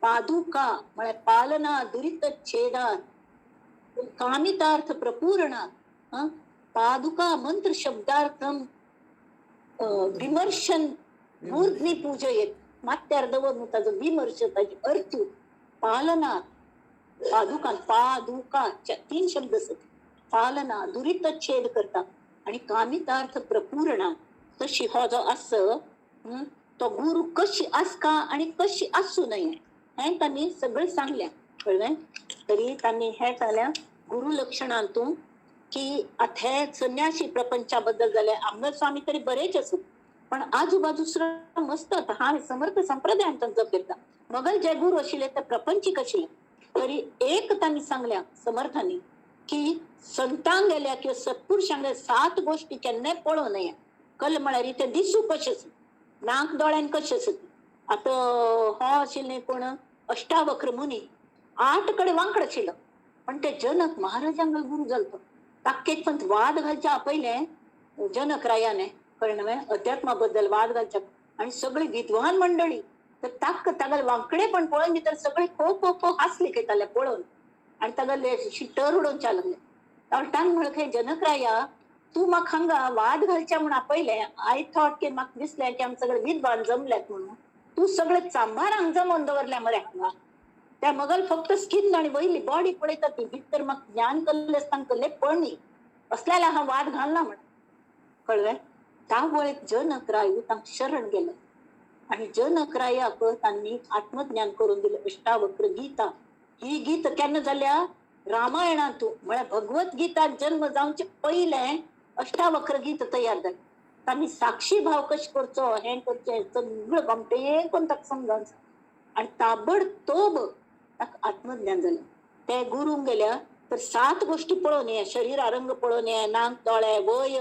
पादुका म्हळ्यार पालना दुरित छेदात कामितार्थ प्रपूर्णात. पादुका मंत्र शब्दार्थम विमर्शन मूर्ध्नी पूजयेत मात्यार दवरून ताजो विमर्श ताजी अर्थ पालना पादुका पादुका तीन शब्द आसत. पालना दुरित छेद करता आणि कामितार्थ प्रपूर्णा. तशी हो जो आस तो गुरु कशी आसका आणि कशी आसूं नये हें तांणी सगळें सांगलें. कळ्ळें? तरी तांणी हें सांगलें गुरु लक्षणांतून की आतां हे संन्यासी प्रपंचा बद्दल जालें. आमगेर स्वामी तरी बरेच आसूं पण आजूबाजू सुद्दां मस्त हा समर्थ संप्रदायान तांचो करता. मगल जे गुरु आशिल्ले ते प्रपंचीक आशिल्ले. तरी एक तांणी सांगल्या समर्थांनी की संतांक गेल्या किंवा सत्पुरुषांक गेल्या 7 गोष्टी केन्नाय पळोवं नये. कल म्हळ्यार ते दिसूं कशें आसत, नाक दोळ्यान कशें आसत. आतां हो आशिल्ले कोण अष्टावक्र मुनी 8 कडेन वांकड आशिल्लो पण ते जनक महाराजांक गुरु जालो. ताका एक पण वाद घालच्या पयलें जनक रायाने कळ्ळें न्हय अध्यात्मा बद्दल वाद घालच्या आणि सगळी विद्वान मंडळी तर ताक तागेले वांकडे पण पळोवन भितर सगळी खो खो खो हांसली घेताले पळोवन आणि तागेले शिटर उडोवच्या लागले. तांणी म्हणलें खंय जनक राया तूं म्हाका हांगा वाद घालच्या म्हूण आपयलें. I thought की म्हाका दिसलें की आमी सगळे विद्वान जमल्यात म्हणून तूं सगळे चांभार हांगा जमोवन दवरल्या मरे हांगा. त्या मगल फक्त स्किन आणि वयली बॉडी पळयता ती भितर म्हाका ज्ञान कल्ले आसतना कल्ले पळणी असल्याला हा वाद घालना म्हण. कळ्ळें? त्या जनक राय तांकां शरण गेलो आणि जनक रायाक तांणी आत्मज्ञान करून दिलें. अष्टावक्र गीता ही गीत केन्ना जाल्या रामायणांतू म्हळ्यार भगवत गीता जन्म जावचे पयलें अष्टावक्र गीत तयार जालें. तांणी साक्षी भाव कशें करचो हें करचें सगळें गोमटें करून ताका समजावन आणि ताबडतोब ताका आत्मज्ञान जालें. ते गुरूंक गेल्या तर 7 गोष्टी पळोवन ये, शरीर रंग पळोवन ये, नाक दोळे वय,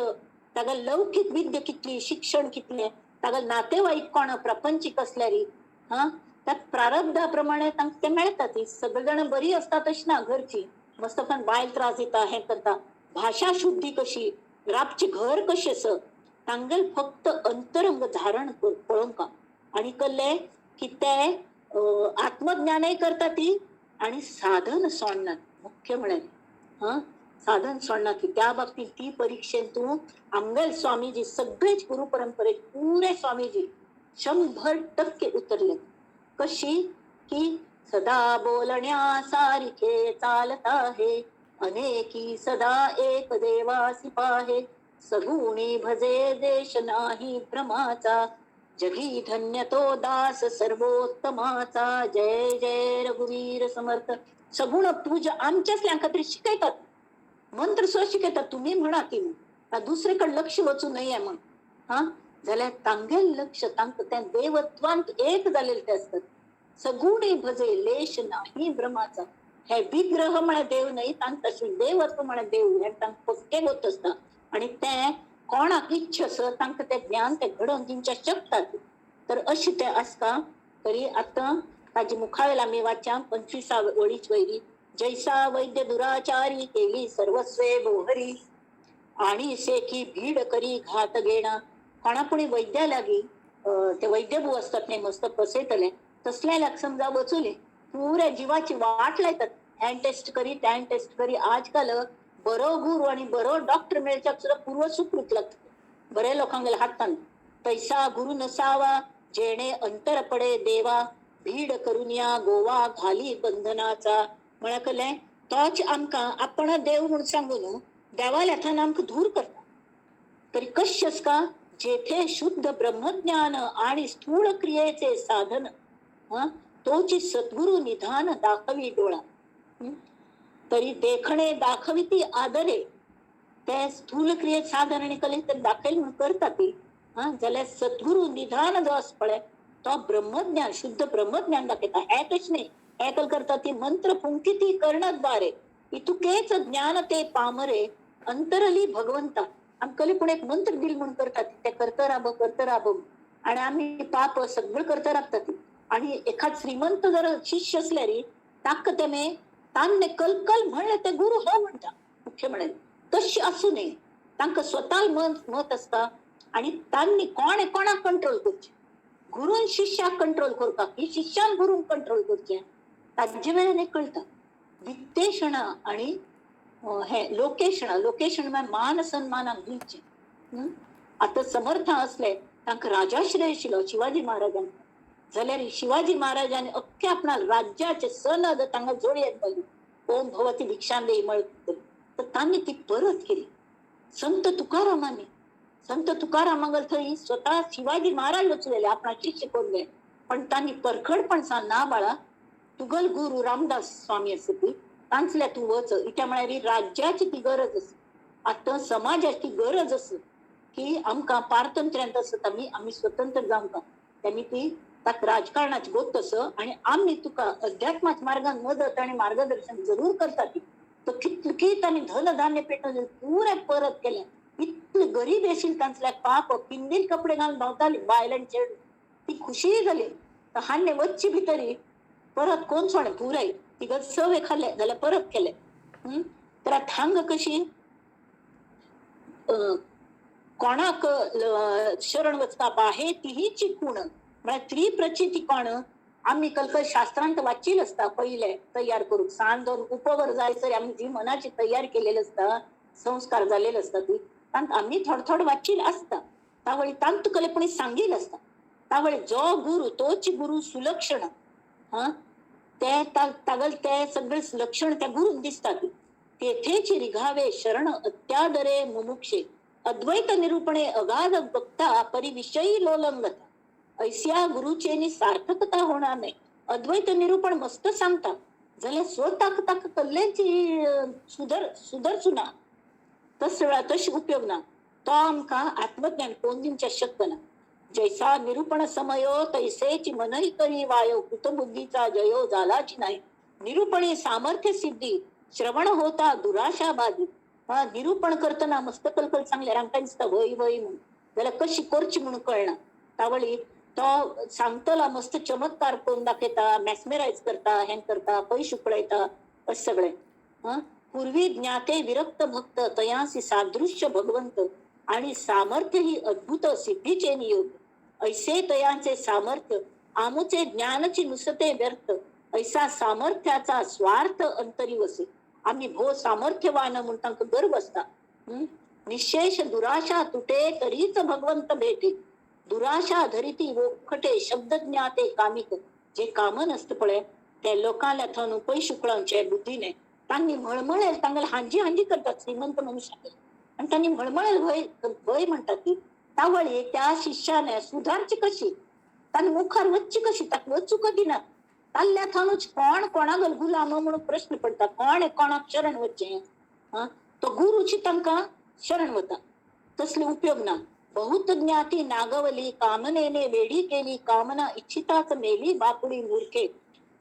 ताका लौकीक विद्या कितली, शिक्षण कितलें, ताका नातेवाईक कोण प्रपंचीक आसल्यारी हा त्या प्रारब्धा प्रमाणे तांकां ते मेळटा. ती सगळे जाण बरी आसता तशी ना, घरची मस्त पण बायल त्रास दिता हें करता. भाशा शुद्धी कशी, राबचें घर कशें आस, तांगेल फक्त अंतरंग धारण पळोवंक आणि कल्ले की ते आत्मज्ञानय करता ती आणि साधन सोडनात. मुख्य म्हळ्यार हा साधन सोडनात. त्या बाबतीत ती परीक्षेन तूं आमगेल स्वामीजी सगळेच गुरु परंपरेत पुरे स्वामीजी 100% उतरले. कशी की सदा बोलण्या सारखे चालता है अनेकी सदा एक देवासी पाहे सगुणी भजे देश नाही भ्रमाचा जगी धन्य तो दास सर्वोत्तमाचा. जय जय रघुवीर समर्थ. सगुण पूजा आमच्याच खातीर शिकयतात, मंत्र सुद्दां शिकयतात. तुम्ही म्हणा की दुसरेकडे लक्ष वचू नये म्हण हा जाल्यार तांगेल लक्ष तांकां त्या देवत्वांत एक जालेले ते आसतात. सगुणी भजे लेश नाही भ्रमाचा. हे विग्रह म्हळ्यार देव न्हय, तांकां तशें देवत्व म्हळ्यार देव हें तांकां पक्कें गोत आसता आणि तें कोणाक इच्छा आसा तांकां तें ज्ञान तें घडोवन दिवचें शकतात. तर अशें तें आसता. तरी आतां ताजे मुखावेल आमी वाच्या 25 ओळीच वयली जैसा वैद्य दुराचारी केली सर्वस्वे बोहरी आणि सेखी भीड करी घात घेणा. कोणा कोणी वैद्या लागीं ते वैद्यभू असतात न्ही मस्त बसयतले तसल्या लाग समजा वचुले पुऱ्या जिवाची वाट लायतात. हॅन्ड टेस्ट करी टॅन टेस्ट करी. आजकाल बरो गुरु आणि बरो डॉक्टर मेळच्याक सुद्दां पूर्व सुकृत लागता बरे लोकांगेल्या हातान. तैसा गुरु नसावा जेणे अंतर पडे देवा भीड करून या गोवा घाली बंधनाचा. म्हळ्यार कळ्ळें तोच आमकां आपण देव म्हूण सांगू न्हू देवाल्या हातान आमकां दूर करता. तरी कशें आसता जेथे शुद्ध ब्रह्मज्ञान आणि स्थूळ क्रियेचे साधन तोची सद्गुरु निधान दाखवी डोळा. तरी देखणे दाखविती आदरे ते स्थूल क्रियेत साधन आनी कले तर दाखयल म्हणून करता ती. हा, जाल्यार सद्गुरू निधान जो आसा पळय तो ब्रह्मज्ञान, शुद्ध ब्रह्मज्ञान दाखयता. हे तशें न्ही, हे कल करता ती मंत्र पुंकिती कर्णद्वारे इतुकेच ज्ञान ते पामरे अंतरली भगवंता. आमकां कोण एक मंत्र दिल म्हणून करतात ते करत राब करत राब आणि आम्ही पाप सगळं करत राबतात. आणि एखाद श्रीमंत जर शिष्य असल्यारी ताक तेमे तान्ने कलकल म्हणले ते गुरु हो म्हणटा. मुख्य म्हणले तशी असू नये, तांकां स्वतः मत असता आणि तांनी कोण कोणाक कंट्रोल करचे, गुरून शिष्याक कंट्रोल करपाक की शिष्यान गुरूंक कंट्रोल करचे ताजे वेळान एक कळटा. वित्तेषणा आणि हे लोकेशणा, लोकेशण म्हळ्यार मान सन्मानाक दिवचे. आतां समर्थ असले तांकां राजाश्रय आशिल्लो शिवाजी महाराजांक, जाल्यार शिवाजी महाराजांनी अख्खे आपणा राज्याचे सनद तांकां जोडयेत घाली, ओम भवती भिक्षां देई म्हळ्यार, तर तांणी ती परत केली. संत तुकारामांनी, संत तुकारामांगल थंय स्वतः शिवाजी महाराज वचलेले आपणा शिष्य कोरले, पण तांणी परखडपण सांग ना बाळा तुगल गुरु रामदास स्वामी आसा ती तांचल्या तूं वच. इत्या म्हळ्यार राज्याची ती गरज आसा, आतां समाजाची गरज आसा की आमकां पारतंत्र्यांत आसत आमी, आमी स्वतंत्र जावंक तेमी ती ताका राजकारणाची गोत आसा आणि आमी तुका अध्यात्माच्या मार्गान मदत आनी मार्गदर्शन जरूर करता ती. तर कितकी तांणी धनधान्य पेटोवन पुरें परत केलें. इतले गरीब आशिल्ले तांचल्या पाप पिंदील कपडे घालून भोंवताली बायल आनी चेडूं, ती खुशीय जाली. तर हाडले वच्ची भितरी परत कोण सोडलें पुराय तिका सवे खाल्ले जाल्यार परत केले. तर आतां हांगा कशी कोणाक शरण वचपा बाहे तिहीची खूण म्हळ्यार त्रिप्रचिती कोण आमी कलकल शास्त्रांत वाचील आसता पयले तयार करूंक सान दोन उपवर जायसर आमी जी मनाची तयार केलेली आसता संस्कार जालेले आसता ती तांत आमी थोडो थोडो वाचील आसता. तावळी तांत कलेपणी सांगील आसता. तावळी जो गुरु तोच गुरु सुलक्षण, हा ते तागल ते सगळे लक्षण त्या गुरूंक दिसतात. तेथेच रिघावे शरण अत्यादरे मुमुक्षे अद्वैत निरूपणे अगाध बघता परिविषयी लोलंगता ऐस्या गुरुचेनी सार्थकता होणार नाही. अद्वैत निरूपण मस्त सांगता जाल्यार स्वताक ताका कल्लेची सुदर ना तस वेळा तशी उपयोग ना, तो आमकां आत्मज्ञान कोण दिवच्या शक्य ना. जैसा निरूपण समयो तैसेची मनही करी वायो कृतबुद्धीचा जयो झालाची नाही. निरूपणे सामर्थ्य सिद्धी श्रवण होता दुराशा बाधी. हा निरूपण करतना मस्त कलकल सांगल्यार आमकां दिसता वय वय म्हणून, जाल्यार कशी करची म्हणून कळना. तावळी तो सांगतला मस्त चमत्कार करून दाखयता, मॅस्मेरायज करता, हें करता, पयशे उकळयता अशें सगळें. पूर्वी ज्ञाते विरक्त भक्त तयासी सादृश्य भगवंत आणि सामर्थ्य ही अद्भुत सिद्धीचे नियोग. ऐसे तयांचे सामर्थ्य आमुचे ज्ञानची नुसते व्यर्थ ऐसा सामर्थ्याचा स्वार्थ अंतरी वसे. आम्ही भो सामर्थ्यवान म्हणून तांकां गर्व आसता. निशेष दुराशा तुटे तरीच भगवंत भेटे. दुराशा धरिती वोखटे शब्द ज्ञाते कामिक. जे काम नसतं पळय ते लोकांल्या थंय पयशे उकळावचे बुद्धीने तांणी मळमळेल तांगेले हांजी हांजी करतात श्रीमंत मनुष्याक आणि तांणी मळमळेल भय भय म्हणतात ती. तावळी त्या शिष्याने सुधारची कशी, तांणी मुखार वच्ची कशी, ताका वचूंक दिना. ताल्ल्या थावनूच कोण कोणाक गुलाम म्हणून प्रश्न पडटा, कोण कोणाक शरण वचचें. तो गुरुची तांकां शरण वता, तसले उपयोग ना. बहुत ज्ञाती नागवली कामनेने वेडी केली कामना इच्छिताच मेली बापुडी मूर्खे.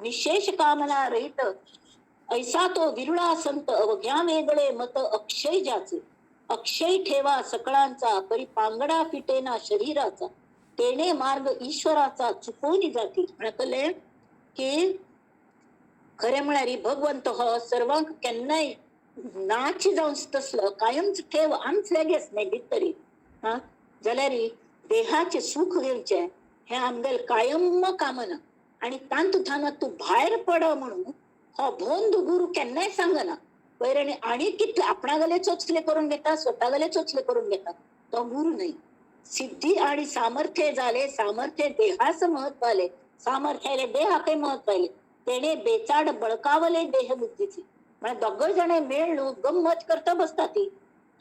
निशेष कामना रहित ऐसा तो विरुळा संत अवघ्या वेगळे मत अक्षय ज्याचे. अक्षय ठेवा सकळांचा परी पांगडा फिटेना शरीराचा तेणे मार्ग ईश्वराचा चुकवून जाती. म्हणकले की खरें म्हळ्यार भगवंत हो सर्वांक केन्नाय नाची जावन तसलो कायमच ठेव आमच लगेच न्ही भितरी. हा जाल्यार देहाचे सुख घेवचें हें आमगेलें कायम कामना आणि तांतूंत तूं भायर पड म्हणून हो भोंद गुरु केन्नाय सांगना. वयर आनी आनी कितले आपणागेले चोचले करून घेता, स्वतागेले चोचले करून घेता, तो गुरु न्हय. सिद्धी आणि सामर्थ्य झाले सामर्थ्य देहास महत्व आले, सामर्थ्य आले देहाकय महत्व आले, तेणे बेचाड बळकावले देह बुद्धीचे. म्हळ्यार दोगय जाण मेळ गम्मत करता बसता ती,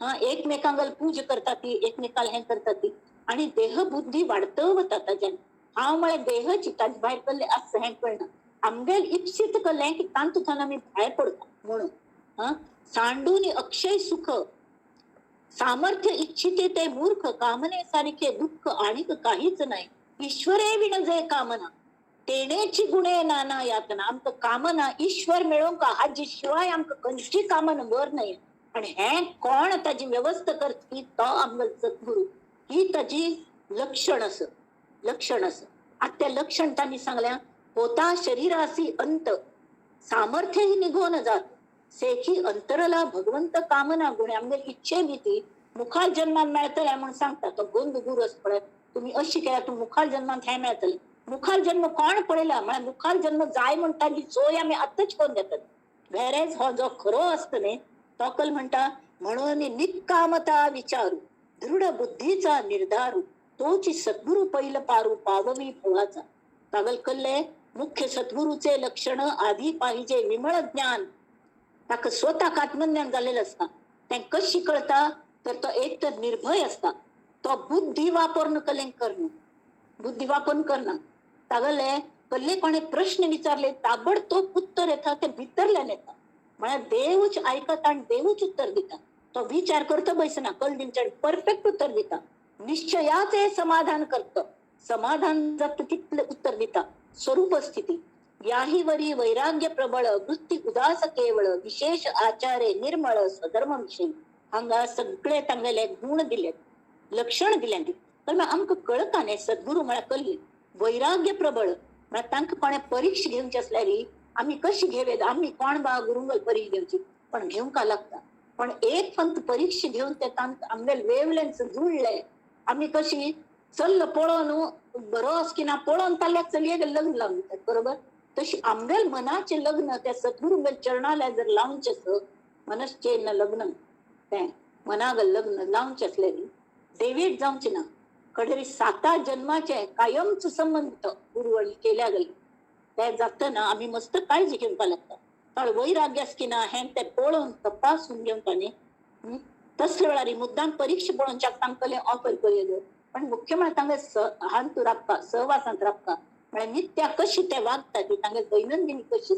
हा एकमेकांगल पूज करता ती, एकमेकाल हें करता ती आणि देहबुद्धी वाडत वता ताज्यान. हांव म्हळ्यार देहची ताजे भायर कल्ले आसता हें कळना, आमगेल इप्सीत कल्लें की तातूंतल्यान आमी भायर पडता म्हणून. हा सांडून अक्षय सुख सामर्थ्य इच्छिते ते मूर्ख, कामने सारखे दुःख आणिक काहीच नाही. ईश्वरे विण जे कामना, तेणेची गुणे नाना यातना. आमकां कामना ईश्वर मेळोवंक हाजी शिवाय आमकां खंयची कामना बर नाही. आणि हें कोण ताजी व्यवस्था करती तो आमगेलो सद्गुरू. ही ताजी लक्षण आसा, लक्षण आसा. आतां तें लक्षण तांणी सांगल्या, होता शरीरासी अंत, सामर्थ्यही निघून जात, सेखी अंतरला भगवंत कामना गुणे. आमगेली इच्छे नी ती मुखार जन्मान मेळटलें म्हूण सांगता तो गोंद गुरू आसा पळय, तुमी अशी केल्यार तूं मुखार जन्मान हें मेळटलें. मुखार जन्म कोण पळयला म्हळ्यार मुखार जन्म जाय म्हूण ताजी सोय आमी आत्ताच करून घेतात. वेरेज हो जो खरो आसता न्ही तो कल म्हणटा, म्हणून निकामता विचारू, दृढ बुद्धीचा निर्धारू, तोची सद्गुरू पहिल पारू, पाववी भवाचा. तागल कल्ले मुख्य सद्गुरूचे लक्षण आधी पाहिजे विमळ ज्ञान. ताका स्वताक आत्मज्ञान जाल्लेलें आसता. तें कशी कळता तर तो एक तर निर्भय आसता, तो बुद्धी वापरून कलें करना, बुद्धी वापरून करना. तागले कल्ले कोणे प्रश्न विचारले ताबडतोब उत्तर येता, ते भितरल्यान येता. म्हळ्यार देवूच आयकता आनी देवूच उत्तर दिता. तो विचार करता बैसना, कल दिवच्या परफेक्ट उत्तर दिता. निश्चयाचे समाधान करता, समाधान जाता तितलें उत्तर दिता. स्वरूप स्थिती याही वरी वैराग्य प्रबळ, वृत्ती उदास केवळ, विशेष आचारे निर्मळ, स्वधर्म विषयी. हांगा सगळे तांगेले गुण दिले, लक्षण दिलें. तर मागीर आमकां कळटा न्ही सद्गुरू म्हळ्यार कल्ली वैराग्य प्रबळ म्हळ्यार तांकां कोणें परीक्षा घेवची आसल्यार आमी कशी घेवया, आमी कोण बा गुरुंगल परीक्षा घेवची, पण घेवंक लागता. पण एक फक्त परीक्षा घेवन ते तांकां आमगेले वेवलेंस जुळ्ळे, आमी कशी चल्ल पळोवन बरो आसा की ना पळोवन ताल्याक चलयेक लग्न लावन दितात, बरोबर. तशी आमगेल मनाचें लग्न त्या सद्गुरूंगेल चरणाल्या जर लावचें आसत, मनश्चेन लग्न तें मनागल लग्न लावचें आसलें न्ही, देवीट जावचें ना, कडेरी साता जन्माचे कायमचो संबंद गुरू आनी केल्या गेले ते जातना आमी मस्त काळजी घेवपाक लागता. थोडे वैराग्य आसा की ना हें तें पळोवन तपासून घेवपा न्ही. तसल्या वेळार मुद्दाम परीक्षा पळोवन तांकां ऑफर करूं, पण मुख्य म्हळ्यार तांकां हांतू राखपा, सहवासांत राखपा. म्हळ्यार नित्या कशी ते वागतात ती तांगे दैनंदिन कशी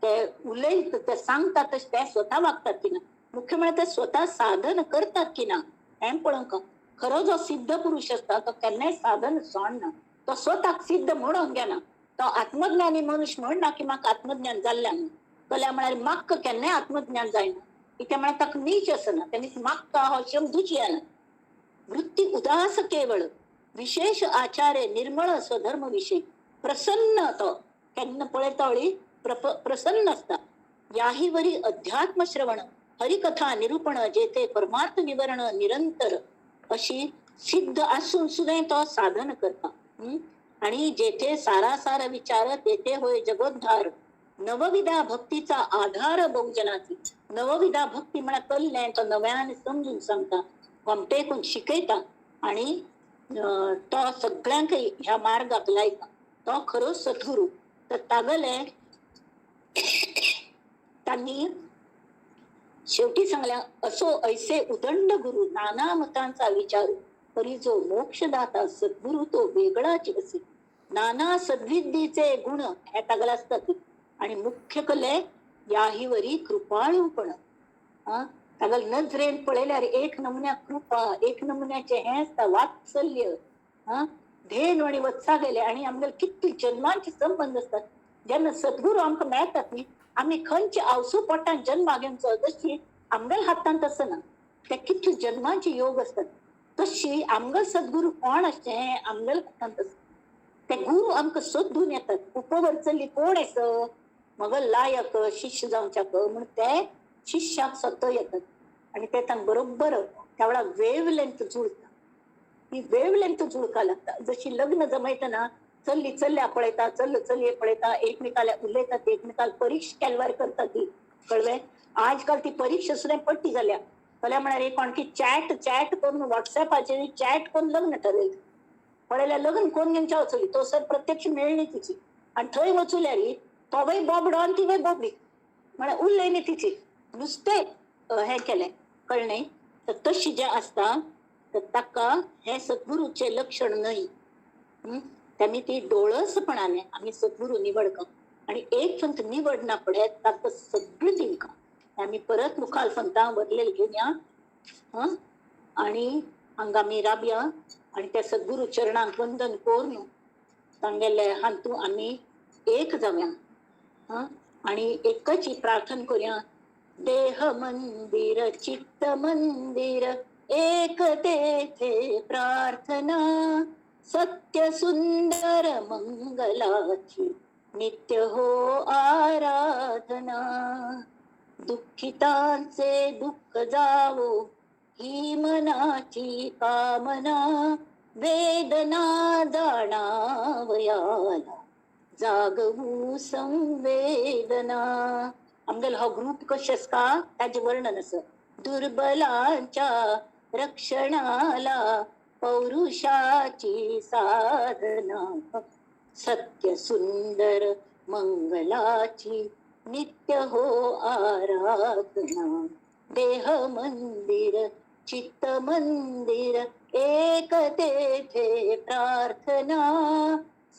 ते उलयत ते सांगतात तशें ते स्वता वागतात की ना, मुख्य म्हळ्यार ते स्वता साधन करतात की ना हें पळोवंक. खरो जो सिद्ध पुरुष आसता तो केन्नाय साधन सोडना, तो स्वताक सिद्ध म्हणून घेना. तो आत्मज्ञानी मनुष्य म्हणना की म्हाका आत्मज्ञान जाल्लें म्हूण, कल्या म्हळ्यार म्हाका केन्नाय आत्मज्ञान जायना, कित्याक म्हळ्यार ताका नीच आसना, तेणी म्हाका हो शब्दूच येना. वृत्ती उदास केवळ, विशेष आचार्य निर्मळ, स्वधर्म विषयी प्रसन्न. तो केन्ना पळयता वळी प्रसन्न आसता. याही वरी अध्यात्म श्रवण, हरिकथा निरूपण, जेथे परमार्थ विवरण निरंतर, अशी सिद्ध आसून सुद्दां तो साधन करता. आणि जेथे सारासार विचार, तेथे होय जगोद्धार. नवविधा भक्तीचा आधार बहुजनाची. नवविधा भक्ती म्हळ्यार कल्लें तो नव्यान समजून सांगता, गोमटेकून शिकयता आणि तो सगळ्यांक ह्या मार्गाक लायता. तो खरो सद्गुरू. तर तागले तांणी शेवटी सांगल्या, असो ऐसे उदंड गुरु नाना मतांचा विचारू, परी जो मोक्षदाता सद्गुरू तो वेगळाच असे. नाना सद्विद्येचे गुण हे तागले आसतात. आणि मुख्य कले याहीवरी कृपाळूपण. तागल नजरेन पळयल्यार एक नमुन्या कृपा, एक नमुन्याचे हें आसता वात्सल्य, धेन आनी वत्सा गेले. आणि आमगेले कितले जन्मांचे संबंद आसतात. जेन्ना सद्गुरू आमकां मेळटात न्ही, आमी खंयचे आवसू पोटान जन्मा घेवचो तशी आमगेल्या हातांत आसना, ते कितले जन्मांचे योग आसतात. तशी आमगेलो सद्गुरू कोण आसचें हें आमगेल्या हातांत आसता. ते गुरू आमकां सोदून येतात, उपवर चली कोण आसा मग लायक शिष्य जावच्याक म्हूण ते शिष्याक स्वता येतात. आणि ते तांकां बरोबर त्या वेळार वेव लेंथ जुळटा, ही वेव लेंथ जुळका लागता. जशी लग्न जमयतना चल्ली चल्ल्या पळयता, चल्ल चलये पळयता, एकमेकाला उलयतात, एकमेकाला परीक्षा केलवार करतात ती, कळ्ळें. आजकाल ती परीक्षा सुद्दां पट्टी जाल्या. जाल्यार म्हळ्यार एक कोणकी चॅट चॅट करून वॉट्सॅपाचेर चॅट करून लग्न ठरयता. पळयल्यार लग्न कोण घेवच्या वचली तो सर प्रत्यक्ष मेळ्ळी तिची, आनी थंय वचूल्यार तोवय बोबडो आनी तिवय बोबडी, म्हळ्यार उरलें न्ही तिची, नुस्तें हें केलें, कळ्ळें. तर तशी जें आसता तर ताका हें सद्गुरूचें लक्षण न्हय. त्यांनी ती डोळसपणाने आमी सद्गुरू निवडका आणि एक फक्त निवड ना पडे ताका सगळें दिवका. आमी परत मुखार फंता वरलेले घेवन या. आनी हांगा आमी राबया आनी त्या सद्गुरू चरणांक वंदन करून तांगेले हातूंत आमी एक जावया आनी एकच ही प्रार्थना करुया. देह मंदिर चित्त मंदिर एक तेथे प्रार्थना, सत्य सुंदर मंगलाची नित्य हो आराधना. दुःखितांचे दुःख जावो ही मनाची कामना, वेदना जाणावयाला जागवू संवेदना. आमगेलो हो ग्रूप कशें आसता ताजें वर्णन आसा. दुर्बलांच्या रक्षणाला पौरुषाची साधना, सत्य सुंदर मंगलाची नित्य हो आराधना. देह मंदिर चित्त मंदिर एक तेथे प्रार्थना,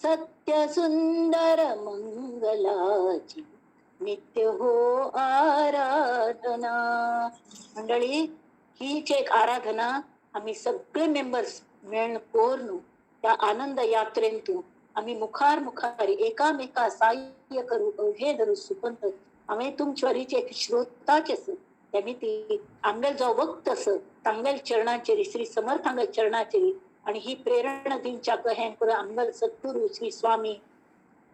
सत्य सुंदर मंगलाची नित्य हो आराधना. मंडळी, हीच एक आराधना आमी सगळे मेंबर्स मेळून करून त्या आनंद यात्रेंतू आमी मुखार मुखार एकामेका साह्य करू अवघे धरू सुपंत. हांवें तुमचे वरीच एक श्रोताचें आसा, तेमी ती आमगेल जो वक्त आसा तांगेल चरणाचेर, श्री समर्थांगेल चरणाचेर आनी ही प्रेरणा दिवच्याक हें करून आमगेल सद्गुरू श्री स्वामी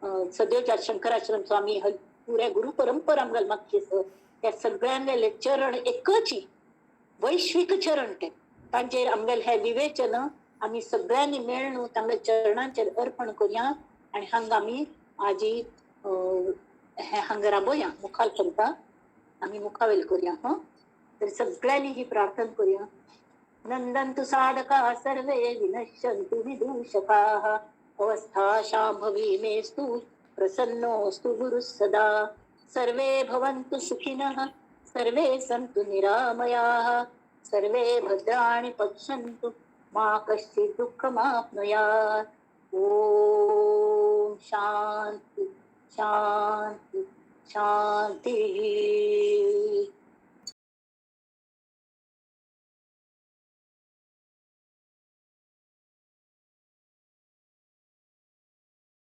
सद्योजात शंकराश्रम स्वामी पुऱ्या गुरु परंपरा आमगेल मागची आसा, त्या सगळ्यांगेले चरण एकच वैश्वीक चरण ते तांचेर आमगेल हे विवेचन आमी सगळ्यांनी मेळून तांगेल चरणांचेर अर्पण करुया आनी हांगा आमी आजी हे हांगा राबोया मुखार चलता आमी मुखावेल करुया. हं, तर सगळ्यांनी ही प्रार्थना करुया. नंदन्तु साधकाः सर्वे विनश्यन्तु विदूषकाः, अवस्था शाम्भवी मेस्तु प्रसन्नोऽस्तु गुरुः सदा. सर्वे भवन्तु सुखिनः सर्वे सन्तु निरामयाः, सर्वे भद्राणि पश्यन्तु मा कश्चित् दुःखमाप्नुयात्. ॐ शान्ति शान्ति शान्तिः.